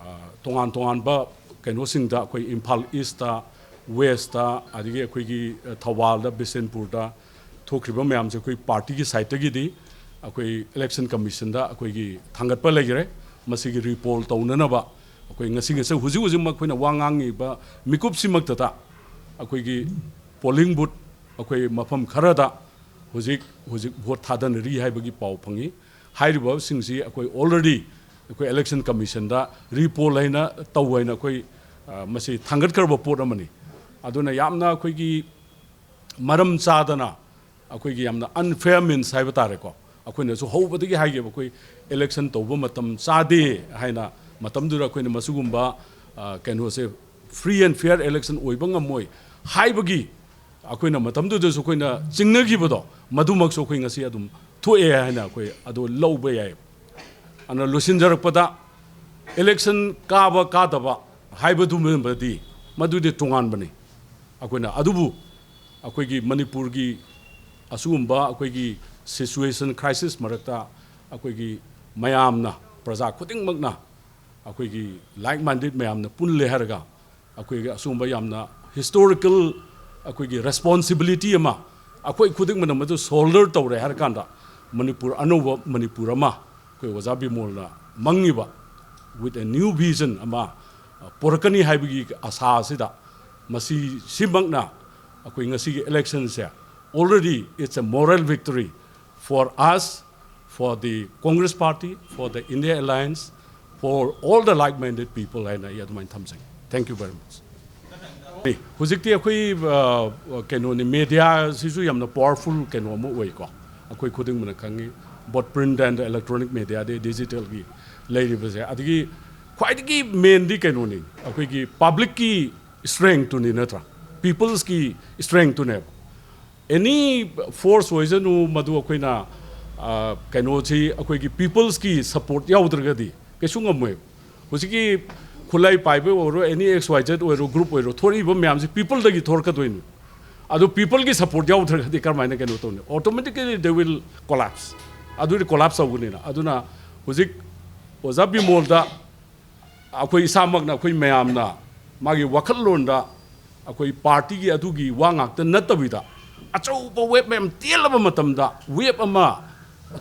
ꯑ, ꯇꯣꯉꯥꯟ ꯇꯣꯉꯥꯟꯕ ꯀꯩꯅꯣꯁꯤꯡꯗ, ꯑꯩꯈꯣꯏ ꯏꯝꯐꯥꯜ ꯏꯁꯇ, ꯋꯦꯁꯇ, ꯑꯗꯒꯤ ꯑꯩꯈꯣꯏꯒꯤ, ꯑ, ꯊꯧꯕꯥꯜꯗ, ꯕꯤꯁꯦꯟꯄꯨꯔꯗ ꯊꯣꯛꯈ꯭ꯔꯤꯕ ꯃꯌꯥꯝꯁꯦ ꯑꯩꯈꯣꯏ ꯄꯥꯔꯇꯤꯒꯤ ꯁꯥꯏꯠꯇꯒꯤꯗꯤ ꯑꯩꯈꯣꯏ ꯏꯂꯦꯛꯁꯟ ꯀꯃꯤꯁꯟꯗ ꯑꯩꯈꯣꯏꯒꯤ ꯊꯥꯡꯒꯠꯄ ꯂꯩꯈ꯭ꯔꯦ꯫ ꯃꯁꯤꯒꯤ ꯔꯤꯄꯣꯜ ꯇꯧꯅꯅꯕ ꯑꯩꯈꯣꯏ ꯉꯁꯤ ꯉꯁꯤ ꯍꯧꯖꯤꯛ ꯍꯧꯖꯤꯛꯃꯛ ꯑꯩꯈꯣꯏꯅ ꯋꯥ ꯉꯥꯡꯉꯤꯕ ꯃꯤꯀꯨꯞꯁꯤꯃꯛꯇꯗ ꯑꯩꯈꯣꯏꯒꯤ polling booth ꯑꯩꯈꯣꯏ ꯃꯐꯝ ꯈꯔꯗ ꯍꯧꯖꯤꯛ, ꯍꯧꯖꯤꯛ ꯚꯣꯠ ꯊꯥꯗꯅꯔꯤ ꯍꯥꯏꯕꯒꯤ ꯄꯥꯎ ꯐꯪꯉꯤ꯫ ꯍꯥꯏꯔꯤꯕꯁꯤꯡꯁꯤ ꯑꯩꯈꯣꯏ already ꯑꯩꯈꯣꯏ ꯏꯂꯦꯛꯁꯟ ꯀꯃꯤꯁꯟꯗ ꯔꯤꯄꯣꯜ ꯍꯥꯏꯅ ꯇꯧ ꯍꯥꯏꯅ ꯑꯩꯈꯣꯏ, ꯑ, ꯃꯁꯤ ꯊꯥꯡꯒꯠꯈ꯭ꯔꯕ ꯄꯣꯠ ꯑꯃꯅꯤ꯫ ꯑꯗꯨꯅ ꯌꯥꯝꯅ ꯑꯩꯈꯣꯏꯒꯤ ꯃꯔꯝ ꯆꯥꯗꯅ, ꯑꯩꯈꯣꯏꯒꯤ ꯌꯥꯝꯅ unfair means ꯍꯥꯏꯕ ꯇꯥꯔꯦꯀꯣ, ꯑꯩꯈꯣꯏꯅꯁꯨ ꯍꯧꯕꯗꯒꯤ ꯍꯥꯏꯒꯦꯕ, ꯑꯩꯈꯣꯏ ꯏꯂꯦꯛꯁꯟ ꯇꯧꯕ ꯃꯇꯝ ꯆꯥꯗꯦ ꯍꯥꯏꯅ, ꯃꯇꯝꯗꯨꯗ ꯑꯩꯈꯣꯏꯅ ꯃꯁꯤꯒꯨꯝꯕ, ꯑ, ꯀꯩꯅꯣꯁꯦ, free and fair election ꯑꯣꯏꯕ ꯉꯝꯃꯣꯏ ꯍꯥꯏꯕꯒꯤ ꯑꯩꯈꯣꯏꯅ ꯃꯇꯝꯗꯨꯗꯁꯨ ꯑꯩꯈꯣꯏꯅ ꯆꯤꯡꯅꯈꯤꯕꯗꯣ, ꯃꯗꯨꯃꯛꯁꯨ ꯑꯩꯈꯣꯏ ꯉꯁꯤ ꯑꯗꯨꯝ ꯊꯣꯛꯑꯦ ꯍꯥꯏꯅ ꯑꯩꯈꯣꯏ ꯑꯗꯨ ꯂꯧꯕ ꯌꯥꯏ꯫ ꯑꯗꯨꯅ ꯂꯣꯏꯁꯤꯟꯖꯔꯛꯄꯗ, ꯏꯂꯦꯛꯁꯟ ꯀꯥꯕ ꯀꯥꯗꯕ ꯍꯥꯏꯕꯗꯨꯃꯗꯤ ꯃꯗꯨꯗꯤ ꯇꯣꯉꯥꯟꯕꯅꯤ꯫ ꯑꯩꯈꯣꯏꯅ ꯑꯗꯨꯕꯨ ꯑꯩꯈꯣꯏꯒꯤ ꯃꯅꯤꯄꯨꯔꯒꯤ ꯑꯁꯤꯒꯨꯝꯕ ꯑꯩꯈꯣꯏꯒꯤ situation crisis ꯃꯔꯛꯇ ꯑꯩꯈꯣꯏꯒꯤ ꯃꯌꯥꯝꯅ, ꯄ꯭ꯔꯖꯥ ꯈꯨꯗꯤꯡꯃꯛꯅ, ꯑꯩꯈꯣꯏꯒꯤ like minded ꯃꯌꯥꯝꯅ ꯄꯨꯜꯂꯦ ꯍꯥꯏꯔꯒ, ꯑꯩꯈꯣꯏꯒꯤ ꯑꯁꯤꯒꯨꯝꯕ ꯌꯥꯝꯅ historical ꯑꯩꯈꯣꯏꯒꯤ responsibility ꯑꯃ ꯑꯩꯈꯣꯏ ꯈꯨꯗꯤꯡꯃꯛꯅ ꯃꯗꯨ shoulder ꯇꯧꯔꯦ ꯍꯥꯏꯔ ꯀꯥꯟꯗ, ꯃꯅꯤꯄꯨꯔ, ꯑꯅꯧꯕ ꯃꯅꯤꯄꯨꯔ ꯑꯃ ꯑꯩꯈꯣꯏ ꯑꯣꯖꯥ ꯕꯤꯃꯣꯜꯅ ꯃꯪꯉꯤꯕ with a new vision ꯑꯃ, ꯑ, ꯄꯨꯔꯛꯀꯅꯤ ꯍꯥꯏꯕꯒꯤ ꯑꯁꯥ ꯑꯁꯤꯗ ꯃꯁꯤ ꯁꯤꯃꯛꯅ ꯑꯩꯈꯣꯏ ꯉꯁꯤꯒꯤ ꯏꯂꯦꯛꯁꯟꯁꯦ already it's a moral victory for us, for the Congress Party, for the India Alliance, for all the like-minded people ꯍꯥꯏꯅ ꯑꯩ ꯑꯗꯨꯃꯥꯏꯅ ꯊꯝꯖꯒꯦ꯫ Thank you very much. ꯍꯧꯖꯤꯛꯇꯤ ꯑꯩꯈꯣꯏ ꯀꯩꯅꯣꯅꯤ, ꯃꯦꯗꯤꯌꯥꯁꯤꯁꯨ ꯌꯥꯝꯅ ꯄꯥꯋꯔꯐꯨꯜ ꯀꯩꯅꯣ ꯑꯃ ꯑꯣꯏꯀꯣ꯫ ꯑꯩꯈꯣꯏ ꯈꯨꯗꯤꯡꯃꯛꯅ ꯈꯪꯉꯤ, both print and electronic mediaꯗꯤ, ꯗꯤꯖꯤꯇꯦꯜꯒꯤ ꯂꯩꯔꯤꯕꯁꯦ꯫ ꯑꯗꯒꯤ ꯈ꯭ꯋꯥꯏꯗꯒꯤ ꯃꯦꯟꯗꯤ ꯀꯩꯅꯣꯅꯤ, ꯑꯩꯈꯣꯏꯒꯤ ꯄꯕ꯭ꯂꯤꯛꯀꯤ ꯁ꯭ꯇ꯭ꯔꯦꯡꯇꯨꯅꯤ, ꯅꯠꯇ꯭ꯔꯥ? ꯄꯤꯄꯜꯁꯀꯤ ꯁ꯭ꯇ꯭ꯔꯦꯡꯇꯨꯅꯦꯕ꯫ ꯑꯦꯅꯤ ꯐꯣꯔꯁ ꯑꯣꯏꯁꯅꯨ, ꯃꯗꯨ ꯑꯩꯈꯣꯏꯅ ꯀꯩꯅꯣꯁꯤ, ꯑꯩꯈꯣꯏꯒꯤ ꯄꯤꯄꯜꯁꯀꯤ ꯁꯄꯣꯔꯠ ꯌꯥꯎꯗ꯭ꯔꯒꯗꯤ ꯀꯩꯁꯨ ꯉꯝꯃꯣꯏꯕ꯫ ꯍꯧꯖꯤꯛꯀꯤ ꯈꯨꯠꯂꯥꯏ ꯄꯥꯏꯕ ꯑꯣꯏꯔꯣ, ꯑꯦꯅꯤ ꯑꯦꯛꯁ ꯋꯥꯏ ꯖꯦꯠ ꯑꯣꯏꯔꯣ, ꯒ꯭ꯔꯨꯞ ꯑꯣꯏꯔꯣ, ꯊꯣꯔꯛꯏꯕ ꯃꯌꯥꯝꯁꯤ ꯄꯤꯄꯜꯗꯒꯤ ꯊꯣꯔꯛꯀꯗꯣꯏꯅꯤ꯫ ꯑꯗꯨ ꯄꯤꯄꯜꯒꯤ ꯁꯄꯣꯔꯠ ꯌꯥꯎꯗ꯭ꯔꯒꯗꯤ ꯀꯔꯝꯍꯥꯏꯅ ꯀꯩꯅꯣ ꯇꯧꯅꯤ? Automatically they will collapse. ꯑꯗꯨꯗꯤ ꯀꯣꯂꯥꯞꯁ ꯇꯧꯒꯅꯤꯅ꯫ ꯑꯗꯨꯅ ꯍꯧꯖꯤꯛ ꯑꯣꯖꯥ ꯕꯤꯃꯣꯜꯗ ꯑꯩꯈꯣꯏ ꯏꯁꯥꯃꯛꯅ, ꯑꯩꯈꯣꯏ ꯃꯌꯥꯝꯅ ꯃꯥꯒꯤ ꯋꯥꯈꯜꯂꯣꯟꯗ ꯑꯩꯈꯣꯏ ꯄꯥꯔꯇꯤꯒꯤ ꯑꯗꯨꯒꯤ ꯋꯥ ꯉꯥꯛꯇ ꯅꯠꯇꯕꯤꯗ, ꯑꯆꯧꯕ ꯋꯦꯕ ꯃꯌꯥꯝ ꯇꯦꯜꯂꯕ ꯃꯇꯝꯗ ꯋꯦꯕ ꯑꯃ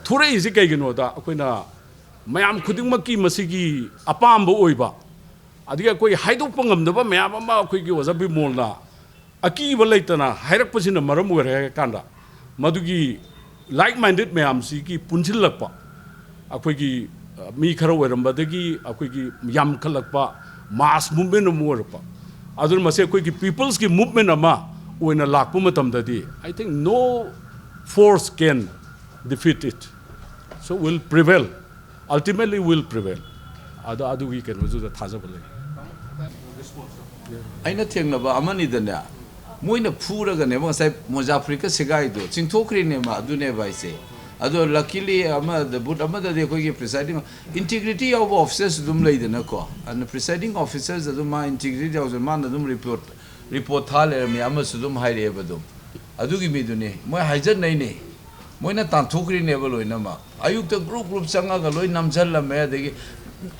ꯊꯣꯔꯛꯏꯁꯤ ꯀꯩꯒꯤꯅꯣꯗ, ꯑꯩꯈꯣꯏꯅ ꯃꯌꯥꯝ ꯈꯨꯗꯤꯡꯃꯛꯀꯤ ꯃꯁꯤꯒꯤ ꯑꯄꯥꯝꯕ ꯑꯣꯏꯕ, ꯑꯗꯒꯤ ꯑꯩꯈꯣꯏ ꯍꯥꯏꯗꯣꯛꯄ ꯉꯝꯗꯕ ꯃꯌꯥꯝ ꯑꯃ ꯑꯩꯈꯣꯏꯒꯤ ꯑꯣꯖꯥ ꯕꯤꯃꯣꯜꯅ ꯑꯀꯤꯕ ꯂꯩꯇꯅ ꯍꯥꯏꯔꯛꯄꯁꯤꯅ ꯃꯔꯝ ꯑꯣꯏꯔꯦ ꯍꯥꯏꯔ ꯀꯥꯟꯗ, ꯃꯗꯨꯒꯤ ꯂꯥꯏꯛ ꯃꯥꯏꯟꯗꯦꯠ ꯃꯌꯥꯝꯁꯤꯒꯤ ꯄꯨꯟꯁꯤꯜꯂꯛꯄ, ꯑꯩꯈꯣꯏꯒꯤ ꯃꯤ ꯈꯔ ꯑꯣꯏꯔꯝꯕꯗꯒꯤ ꯑꯩꯈꯣꯏꯒꯤ ꯌꯥꯝꯈꯠꯂꯛꯄ, ꯃꯥꯁ ꯃꯨꯚꯃꯦꯟ ꯑꯃ ꯑꯣꯏꯔꯛꯄ꯫ ꯑꯗꯨꯅ ꯃꯁꯤ ꯑꯩꯈꯣꯏꯒꯤ ꯄꯤꯄꯜꯁꯀꯤ ꯃꯨꯚꯃꯦꯟ ꯑꯃ ꯑꯣꯏꯅ ꯂꯥꯛꯄ ꯃꯇꯝꯗꯗꯤ, I think no force can defeat it. So will prevail. Ultimately will prevail. ꯑꯗꯣ ꯑꯗꯨꯒꯤ ꯀꯩꯅꯣꯗꯨꯗ ꯊꯥꯖꯕ ꯂꯩ꯫ ꯑꯩꯅ ꯊꯦꯡꯅꯕ ꯑꯃꯅꯤꯗꯅꯦ, ꯃꯣꯏꯅ ꯐꯨꯔꯒꯅꯦꯕ, ꯉꯁꯥꯏ ꯃꯣꯖꯥ ꯐꯨꯔꯤꯠꯀ ꯁꯦꯒꯥꯏꯗꯣ ꯆꯤꯡꯊꯣꯛꯈ꯭ꯔꯤꯅꯦꯕ꯫ ꯑꯗꯨꯅꯦꯕ ꯍꯥꯏꯁꯦ꯫ ꯑꯗꯣ luckily ꯑꯃꯗ, ꯕꯨꯠ ꯑꯃꯗꯗꯤ ꯑꯩꯈꯣꯏꯒꯤ presiding, integrity ꯌꯥꯎꯕ officers ꯑꯗꯨꯝ ꯂꯩꯗꯅꯀꯣ꯫ ꯑꯗꯨꯅ presiding officers ꯑꯗꯨꯝ ꯃꯥ integrity ꯌꯥꯎꯖ, ꯃꯥꯅ ꯑꯗꯨꯝ report, report ꯊꯥ ꯂꯩꯔꯝꯃꯤ, ꯑꯃꯁꯨ ꯑꯗꯨꯝ ꯍꯥꯏꯔꯛꯑꯦꯕ ꯑꯗꯨꯝ꯫ ꯑꯗꯨꯒꯤ ꯃꯤꯗꯨꯅꯤ ꯃꯣꯏ ꯍꯥꯏꯖꯟꯅꯩꯅꯦ꯫ ꯃꯣꯏꯅ ꯇꯥꯟꯊꯣꯛꯈ꯭ꯔꯤꯅꯦꯕ ꯂꯣꯏꯅꯃꯛ꯫ ꯑꯌꯨꯛꯇ group group ꯆꯪꯉꯒ ꯂꯣꯏ ꯅꯝꯁꯤꯜꯂꯝꯃꯦ꯫ ꯑꯗꯒꯤ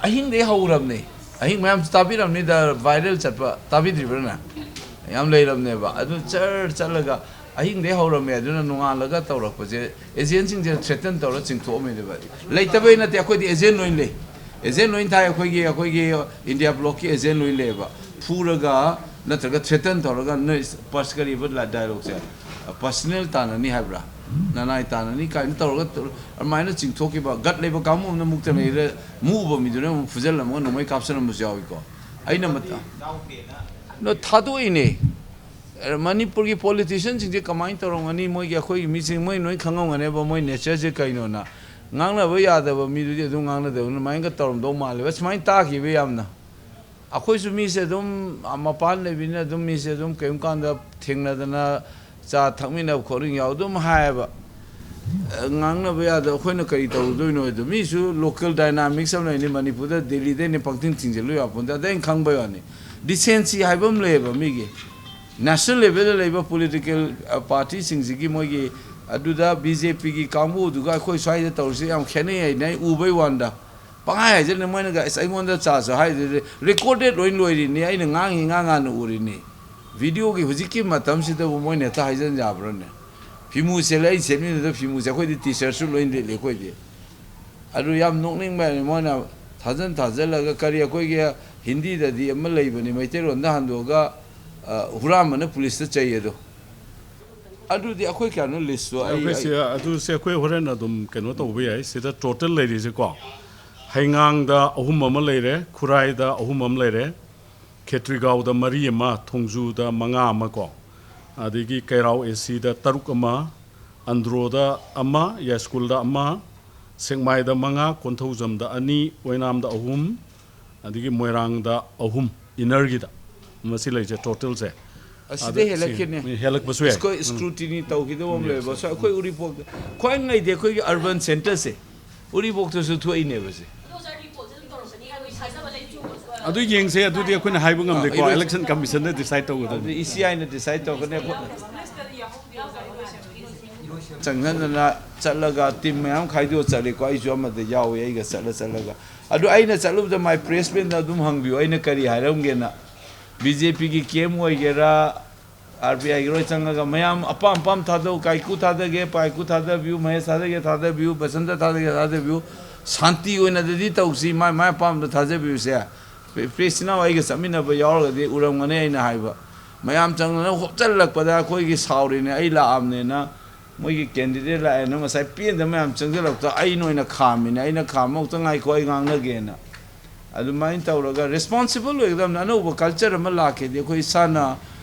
ꯑꯍꯤꯡꯗꯩ ꯍꯧꯔꯕꯅꯦ꯫ ꯑꯍꯤꯡ ꯃꯌꯥꯝꯁꯨ ꯇꯥꯕꯤꯔꯝꯅꯤꯗ, viral ꯆꯠꯄ ꯇꯥꯕꯤꯗ꯭ꯔꯤꯕ꯭ꯔꯅ? ꯌꯥꯝ ꯂꯩꯔꯕꯅꯦꯕ꯫ ꯑꯗꯨ ꯆꯔ ꯆꯠꯂꯒ ꯑꯍꯤꯡꯗꯩ ꯍꯧꯔꯝꯃꯦ꯫ ꯑꯗꯨꯅ ꯅꯣꯡꯉꯥꯜꯂꯒ ꯇꯧꯔꯛꯄꯁꯦ, agentꯁꯤꯡꯁꯦ threaten ꯇꯧꯔ ꯆꯤꯡꯊꯣꯛꯑꯝꯃꯤꯅꯦꯕ꯫ ꯂꯩꯇꯕꯩ ꯅꯠꯇꯦ, ꯑꯩꯈꯣꯏꯗꯤ agent ꯂꯣꯏ ꯂꯩ꯫ Agent ꯂꯣꯏ ꯊꯥꯏ꯫ ꯑꯩꯈꯣꯏꯒꯤ, ꯑꯩꯈꯣꯏꯒꯤ India blockꯀꯤ agent ꯂꯣꯏ ꯂꯩꯌꯦꯕ꯫ ꯐꯨꯔꯒ ꯅꯠꯇ꯭ꯔꯒ ꯊ꯭ꯔꯦꯇꯟ ꯇꯧꯔꯒ ꯅꯣꯏ ꯄꯔꯁ ꯀꯔꯤꯕ ꯗꯥꯏꯂꯣꯛꯁꯦ, ꯄꯔꯁꯅꯦꯜ ꯇꯥꯟꯅꯅꯤ ꯍꯥꯏꯕ꯭ꯔꯥ, ꯅꯅꯥꯏ ꯇꯥꯟꯅꯅꯤ ꯀꯥꯏꯅ ꯇꯧꯔꯒ, ꯑꯗꯨꯃꯥꯏꯅ ꯆꯤꯡꯊꯣꯛꯈꯤꯕ꯫ ꯒꯠ ꯂꯩꯕ ꯀꯥꯡꯕꯨ ꯑꯃꯅ ꯃꯨꯛꯇ ꯂꯩꯔꯦ, ꯃꯨꯛꯎꯕ ꯃꯤꯗꯨꯅ ꯑꯃꯨꯛ ꯐꯨꯖꯜꯂꯝꯃꯒ ꯅꯣꯡꯃꯩ ꯀꯥꯞꯁꯜꯂꯝꯕꯁꯨ ꯌꯥꯎꯏꯀꯣ꯫ ꯑꯩꯅ ꯃꯇ-, ꯅꯣ, ꯊꯥꯗꯣꯛꯏꯅꯦ꯫ ꯃꯅꯤꯄꯨꯔꯒꯤ ꯄꯣꯂꯤꯇꯤꯁꯤꯌꯟꯁꯤꯡꯁꯦ ꯀꯃꯥꯏꯅ ꯇꯧꯔꯝꯒꯅꯤ? ꯃꯣꯏꯒꯤ, ꯑꯩꯈꯣꯏꯒꯤ ꯃꯤꯁꯤꯡ, ꯃꯣꯏ ꯂꯣꯏ ꯈꯪꯉꯝꯒꯅꯦꯕ ꯃꯣꯏ ꯅꯦꯆꯔꯁꯦ ꯀꯩꯅꯣꯅ꯫ ꯉꯥꯡꯅꯕ ꯌꯥꯗꯕ ꯃꯤꯗꯨꯗꯤ ꯑꯗꯨꯝ ꯉꯥꯡꯅꯗꯕꯅꯤ꯫ ꯑꯗꯨꯃꯥꯏꯅꯒ ꯇꯧꯔꯝꯗꯧ ꯃꯥꯜꯂꯦꯕ꯫ ꯁꯨꯃꯥꯏꯅ ꯇꯥꯈꯤꯕ ꯌꯥꯝꯅ꯫ ꯑꯩꯈꯣꯏꯁꯨ ꯃꯤꯁꯦ ꯑꯗꯨꯝ, ꯑ, ꯃꯄꯥꯟ ꯂꯩꯕꯅꯤꯅ ꯑꯗꯨꯝ ꯃꯤꯁꯦ ꯑꯗꯨꯝ ꯀꯔꯤꯒꯨꯝꯕ ꯀꯥꯟꯗ ꯊꯦꯡꯅꯗꯅ ꯆꯥ ꯊꯛꯃꯤꯟꯅꯕ ꯈꯣꯠꯃꯤꯟꯅꯕ ꯌꯥꯎ ꯑꯗꯨꯝ ꯍꯥꯏꯌꯦꯕ꯫ ꯑ, ꯉꯥꯡꯅꯕ ꯌꯥꯗꯕ ꯑꯩꯈꯣꯏꯅ ꯀꯔꯤ ꯇꯧꯔꯨꯗꯣꯏꯅꯣ ꯍꯥꯏꯗꯣ꯫ ꯃꯤꯁꯨ ꯂꯣꯀꯦꯜ ꯗꯥꯏꯅꯥꯃꯤꯛꯁ ꯑꯃ ꯂꯩꯅꯤ꯫ ꯃꯅꯤꯄꯨꯔꯗ ꯗꯦꯜꯂꯤꯗꯩꯅ ꯄꯪꯊꯤꯡ ꯊꯤꯡꯖꯤꯜꯂꯨ ꯌꯥꯄꯣꯟꯇꯦ꯫ ꯑꯗ ꯑꯩꯅ ꯈꯪꯕꯩ ꯋꯥꯅꯤ꯫ ꯗꯤꯁꯦꯟꯁꯤ ꯍꯥꯏꯕ ꯑꯃ ꯂꯩꯌꯦꯕ ꯃꯤꯒꯤ꯫ ꯅꯦꯁꯅꯦꯜ ꯂꯦꯚꯦꯜꯗ ꯂꯩꯕ ꯄꯣꯂꯤꯇꯤꯀꯦꯜ, ꯑ, ꯄꯥꯔꯇꯤꯁꯤꯡꯁꯤꯒꯤ ꯃꯣꯏꯒꯤ ꯑꯗꯨꯗ ꯕꯤ ꯖꯦ ꯄꯤꯒꯤ ꯀꯥꯡꯕꯨꯗꯨꯒ ꯑꯩꯈꯣꯏ ꯁ꯭ꯋꯥꯏꯗ ꯇꯧꯔꯤꯁꯤ ꯌꯥꯝ ꯈꯦꯠꯅꯩ ꯍꯥꯏꯅ ꯑꯩ ꯎꯕꯩ ꯋꯥꯟꯗ꯫ ꯄꯪꯍꯥꯏ ꯍꯥꯏꯖꯤꯜꯂꯦ꯫ ꯃꯣꯏꯅꯒ ꯑꯁ ꯑꯩꯉꯣꯟꯗ ꯆꯥꯁꯨ ꯍꯥꯏꯗꯨꯗꯤ ꯔꯦꯀꯣꯔꯗꯦꯠ ꯂꯣꯏ ꯂꯣꯏꯔꯤꯅꯤ꯫ ꯑꯩꯅ ꯉꯥꯡꯉꯤ ꯉꯥꯡ ꯉꯥꯟꯅ ꯎꯔꯤꯅꯤ꯫ ꯚꯤꯗꯤꯑꯣꯒꯤ ꯍꯧꯖꯤꯛꯀꯤ ꯃꯇꯝꯁꯤꯗꯕꯨ ꯃꯣꯏꯅ ꯍꯦꯛꯇ ꯍꯥꯏꯖꯤꯟ ꯌꯥꯕ꯭ꯔꯅꯦ? ꯐꯤꯃꯨ ꯁꯦꯠꯂꯦ, ꯑꯩ ꯁꯦꯠꯃꯤꯟꯅꯗꯕ ꯐꯤꯃꯨꯁꯦ ꯑꯩꯈꯣꯏꯗꯤ ꯇꯤ ꯁꯔꯠꯁꯨ ꯂꯣꯏ ꯂꯤꯠꯂꯤ ꯑꯩꯈꯣꯏꯗꯤ꯫ ꯑꯗꯨ ꯌꯥꯝ ꯅꯣꯛꯅꯤꯡꯕ ꯍꯥꯏꯅꯤ꯫ ꯃꯣꯏꯅ ꯊꯥꯖꯟ ꯊꯥꯖꯜꯂꯒ ꯀꯔꯤ ꯑꯩꯈꯣꯏꯒꯤ ꯍꯤꯟꯗꯤꯗꯗꯤ ꯑꯃ ꯂꯩꯕꯅꯤ, ꯃꯩꯇꯩꯂꯣꯟꯗ ꯍꯟꯗꯣꯛꯑꯒ, ꯑ, ꯍꯨꯔꯥꯟꯕꯅ ꯄꯨꯂꯤꯁꯇ ꯆꯩ ꯑꯗꯣ꯫ ꯑꯗꯨꯗꯤ ꯑꯩꯈꯣꯏ ꯀꯌꯥꯅꯣ ꯂꯤꯁꯇꯣ ꯑꯩ, ꯑꯩꯈꯣꯏ ꯁꯤ, ꯑꯩ ꯑꯗꯨ ꯁꯤ ꯑꯩꯈꯣꯏ ꯍꯣꯔꯦꯟ ꯑꯗꯨꯝ ꯀꯩꯅꯣ ꯇꯧꯕ ꯌꯥꯏ꯫ ꯁꯤꯗ ꯇꯣꯇꯦꯜ ꯂꯩꯔꯤꯁꯦꯀꯣ, ꯍꯩꯉꯥꯡꯗ ꯑꯍꯨꯝ ꯑꯃ ꯂꯩꯔꯦ, ꯈꯨꯔꯥꯏꯗ ꯑꯍꯨꯝ ꯑꯃ ꯂꯩꯔꯦ, ꯈꯦꯇ꯭ꯔꯤꯒꯥꯎꯗ ꯃꯔꯤ ꯑꯃ, ꯊꯣꯡꯖꯨꯗ ꯃꯉꯥ ꯑꯃ ꯀꯣ, ꯑꯗꯒꯤ ꯀꯩꯔꯥꯎ ꯑꯦ ꯁꯤꯗ ꯇꯔꯨꯛ ꯑꯃ, ꯑꯟꯗ꯭ꯔꯣꯗ ꯑꯃ, ꯌꯥꯏꯁ꯭ꯀꯨꯜꯗ ꯑꯃ, ꯁꯦꯛꯃꯥꯏꯗ ꯃꯉꯥ, ꯀꯣꯟꯊꯧꯖꯝꯗ ꯑꯅꯤ, ꯑꯣꯏꯅꯥꯝꯗ ꯑꯍꯨꯝ, ꯑꯗꯒꯤ ꯃꯣꯏꯔꯥꯡꯗ ꯑꯍꯨꯝ, ꯏꯟꯅꯔꯒꯤꯗ꯫ ꯃꯁꯤ ꯂꯩꯁꯦ ꯇꯣꯇꯦꯜꯁꯦ꯫ ꯑꯁꯤꯗ ꯑꯗ ꯁꯤ ꯍꯦꯜꯂꯛꯈꯤꯅꯦ꯫ ꯍꯦꯜꯂꯛꯄꯁꯨ ꯌꯥꯏ꯫ ꯑꯩꯈꯣꯏ ꯎꯝ꯫ ꯁ꯭ꯀ꯭ꯔꯨꯇꯤꯅꯤ ꯇꯧꯈꯤꯗꯕ ꯑꯃ ꯎꯝ, ꯂꯩꯕ꯫ ꯁꯣ ꯑꯩꯈꯣꯏ ꯎꯔꯤꯄꯣꯛꯇ ꯈ꯭ꯋꯥꯏꯉꯩꯗꯤ ꯑꯩꯈꯣꯏꯒꯤ ꯑꯔꯕꯟ ꯁꯦꯟꯇꯔꯁꯦ ꯎꯔꯤꯄꯣꯛꯇꯁꯨ ꯊꯣꯛꯏꯅꯦꯕ ꯁꯦ꯫ ꯑꯗꯨ ꯌꯦꯡꯁꯦ꯫ ꯑꯗꯨꯗꯤ ꯑꯩꯈꯣꯏꯅ ꯍꯥꯏꯕ ꯉꯝꯗꯦꯀꯣ꯫ ꯑꯥ, ꯏꯔꯣꯏ- ꯏꯂꯦꯛꯁꯟ ꯀꯃꯤꯁꯟꯅ ꯗꯤꯁꯥꯏꯗ ꯇꯧꯒꯗꯕꯅꯤ꯫ ꯑꯗꯨ ꯏ ꯁꯤ ꯑꯥꯏꯅ ꯗꯤꯁꯥꯏꯗ ꯇꯧꯒꯅꯤ꯫ ꯑꯩꯈꯣꯏ ꯆꯪꯁꯤꯟꯗꯅ ꯆꯠꯂꯒ ꯇꯤꯝ ꯃꯌꯥꯝ ꯈꯥꯏꯗꯣꯛꯑ ꯆꯠꯂꯤꯀꯣ꯫ ꯑꯩꯁꯨ ꯑꯃꯗ ꯌꯥꯎꯋꯦ, ꯑꯩꯒ ꯆꯠꯂ ꯆꯠꯂꯒ꯫ ꯑꯗꯨ ꯑꯩꯅ ꯆꯠꯂꯨꯕꯗ ꯃꯥꯏ ꯄ꯭ꯔꯦꯁ ꯃꯦꯟꯗ ꯑꯗꯨꯝ ꯍꯪꯕꯤꯌꯨ, ꯑꯩꯅ ꯀꯔꯤ ꯍꯥꯏꯔꯝꯒꯦꯅ꯫ ꯕꯤ ꯖꯦ ꯄꯤꯒꯤ ꯀꯦꯝ ꯑꯣꯏꯒꯦꯔꯥ, ꯑꯥꯔ ꯄꯤ ꯑꯥꯏꯒꯤ ꯂꯣꯏ ꯆꯪꯉꯒ ꯃꯌꯥꯝ ꯑꯄꯥꯝ ꯑꯄꯥꯝ ꯊꯥꯗꯧ, ꯀꯥꯏꯀꯨ ꯊꯥꯗꯒꯦ, ꯄꯥꯏꯀꯨ ꯊꯥꯗꯕꯤꯌꯨ, ꯃꯍꯦꯁ ꯊꯥꯗꯒꯦ ꯊꯥꯗꯕꯤꯌꯨ, ꯕꯁꯟꯇ ꯊꯥꯗꯒꯦ ꯊꯥꯗꯕꯤꯌꯨ, ꯁꯥꯟꯇꯤ ꯑꯣꯏꯅꯗꯗꯤ ꯇꯧꯁꯤ, ꯃꯥꯏ ꯃꯥꯏ ꯑꯄꯥꯝꯕꯗ ꯊꯥꯖꯕꯤꯌꯨꯁꯦ꯫ ꯄ꯭ꯔꯦꯁ ꯏꯅꯥꯎ ꯑꯩꯒ ꯆꯠꯃꯤꯟꯅꯕ ꯌꯥꯎꯔꯒꯗꯤ ꯎꯔꯝꯒꯅꯤ ꯑꯩꯅ ꯍꯥꯏꯕ꯫ ꯃꯌꯥꯝ ꯆꯪꯗꯅ ꯍꯣꯞꯆꯜꯂꯛꯄꯗ ꯑꯩꯈꯣꯏꯒꯤ ꯁꯥꯎꯔꯤꯅꯦ, ꯑꯩ ꯂꯥꯛꯑꯕꯅꯦꯅ, ꯃꯣꯏꯒꯤ ꯀꯦꯟꯗꯤꯗꯦꯠ ꯂꯥꯛꯑꯦꯅ ꯉꯁꯥꯏ ꯄꯦꯟꯗ ꯃꯌꯥꯝ ꯆꯪꯁꯤꯜꯂꯛꯇ ꯑꯩꯅ ꯑꯣꯏꯅ ꯈꯥꯝꯃꯤꯅꯦ꯫ ꯑꯩꯅ ꯈꯥꯝꯃ ꯑꯃꯨꯛꯇ ꯉꯥꯏꯈꯣ, ꯑꯩ ꯉꯥꯡꯅꯒꯦꯅ꯫ ꯑꯗꯨꯃꯥꯏꯅ ꯇꯧꯔꯒ ꯔꯦꯁꯄꯣꯟꯁꯤꯕꯜ ꯑꯣꯏꯒꯗꯕꯅꯤ꯫ ꯑꯅꯧꯕ ꯀꯜꯆꯔ ꯑꯃ ꯂꯥꯛꯀꯦꯗꯤ ꯑꯩꯈꯣꯏ ꯏꯁꯥꯅ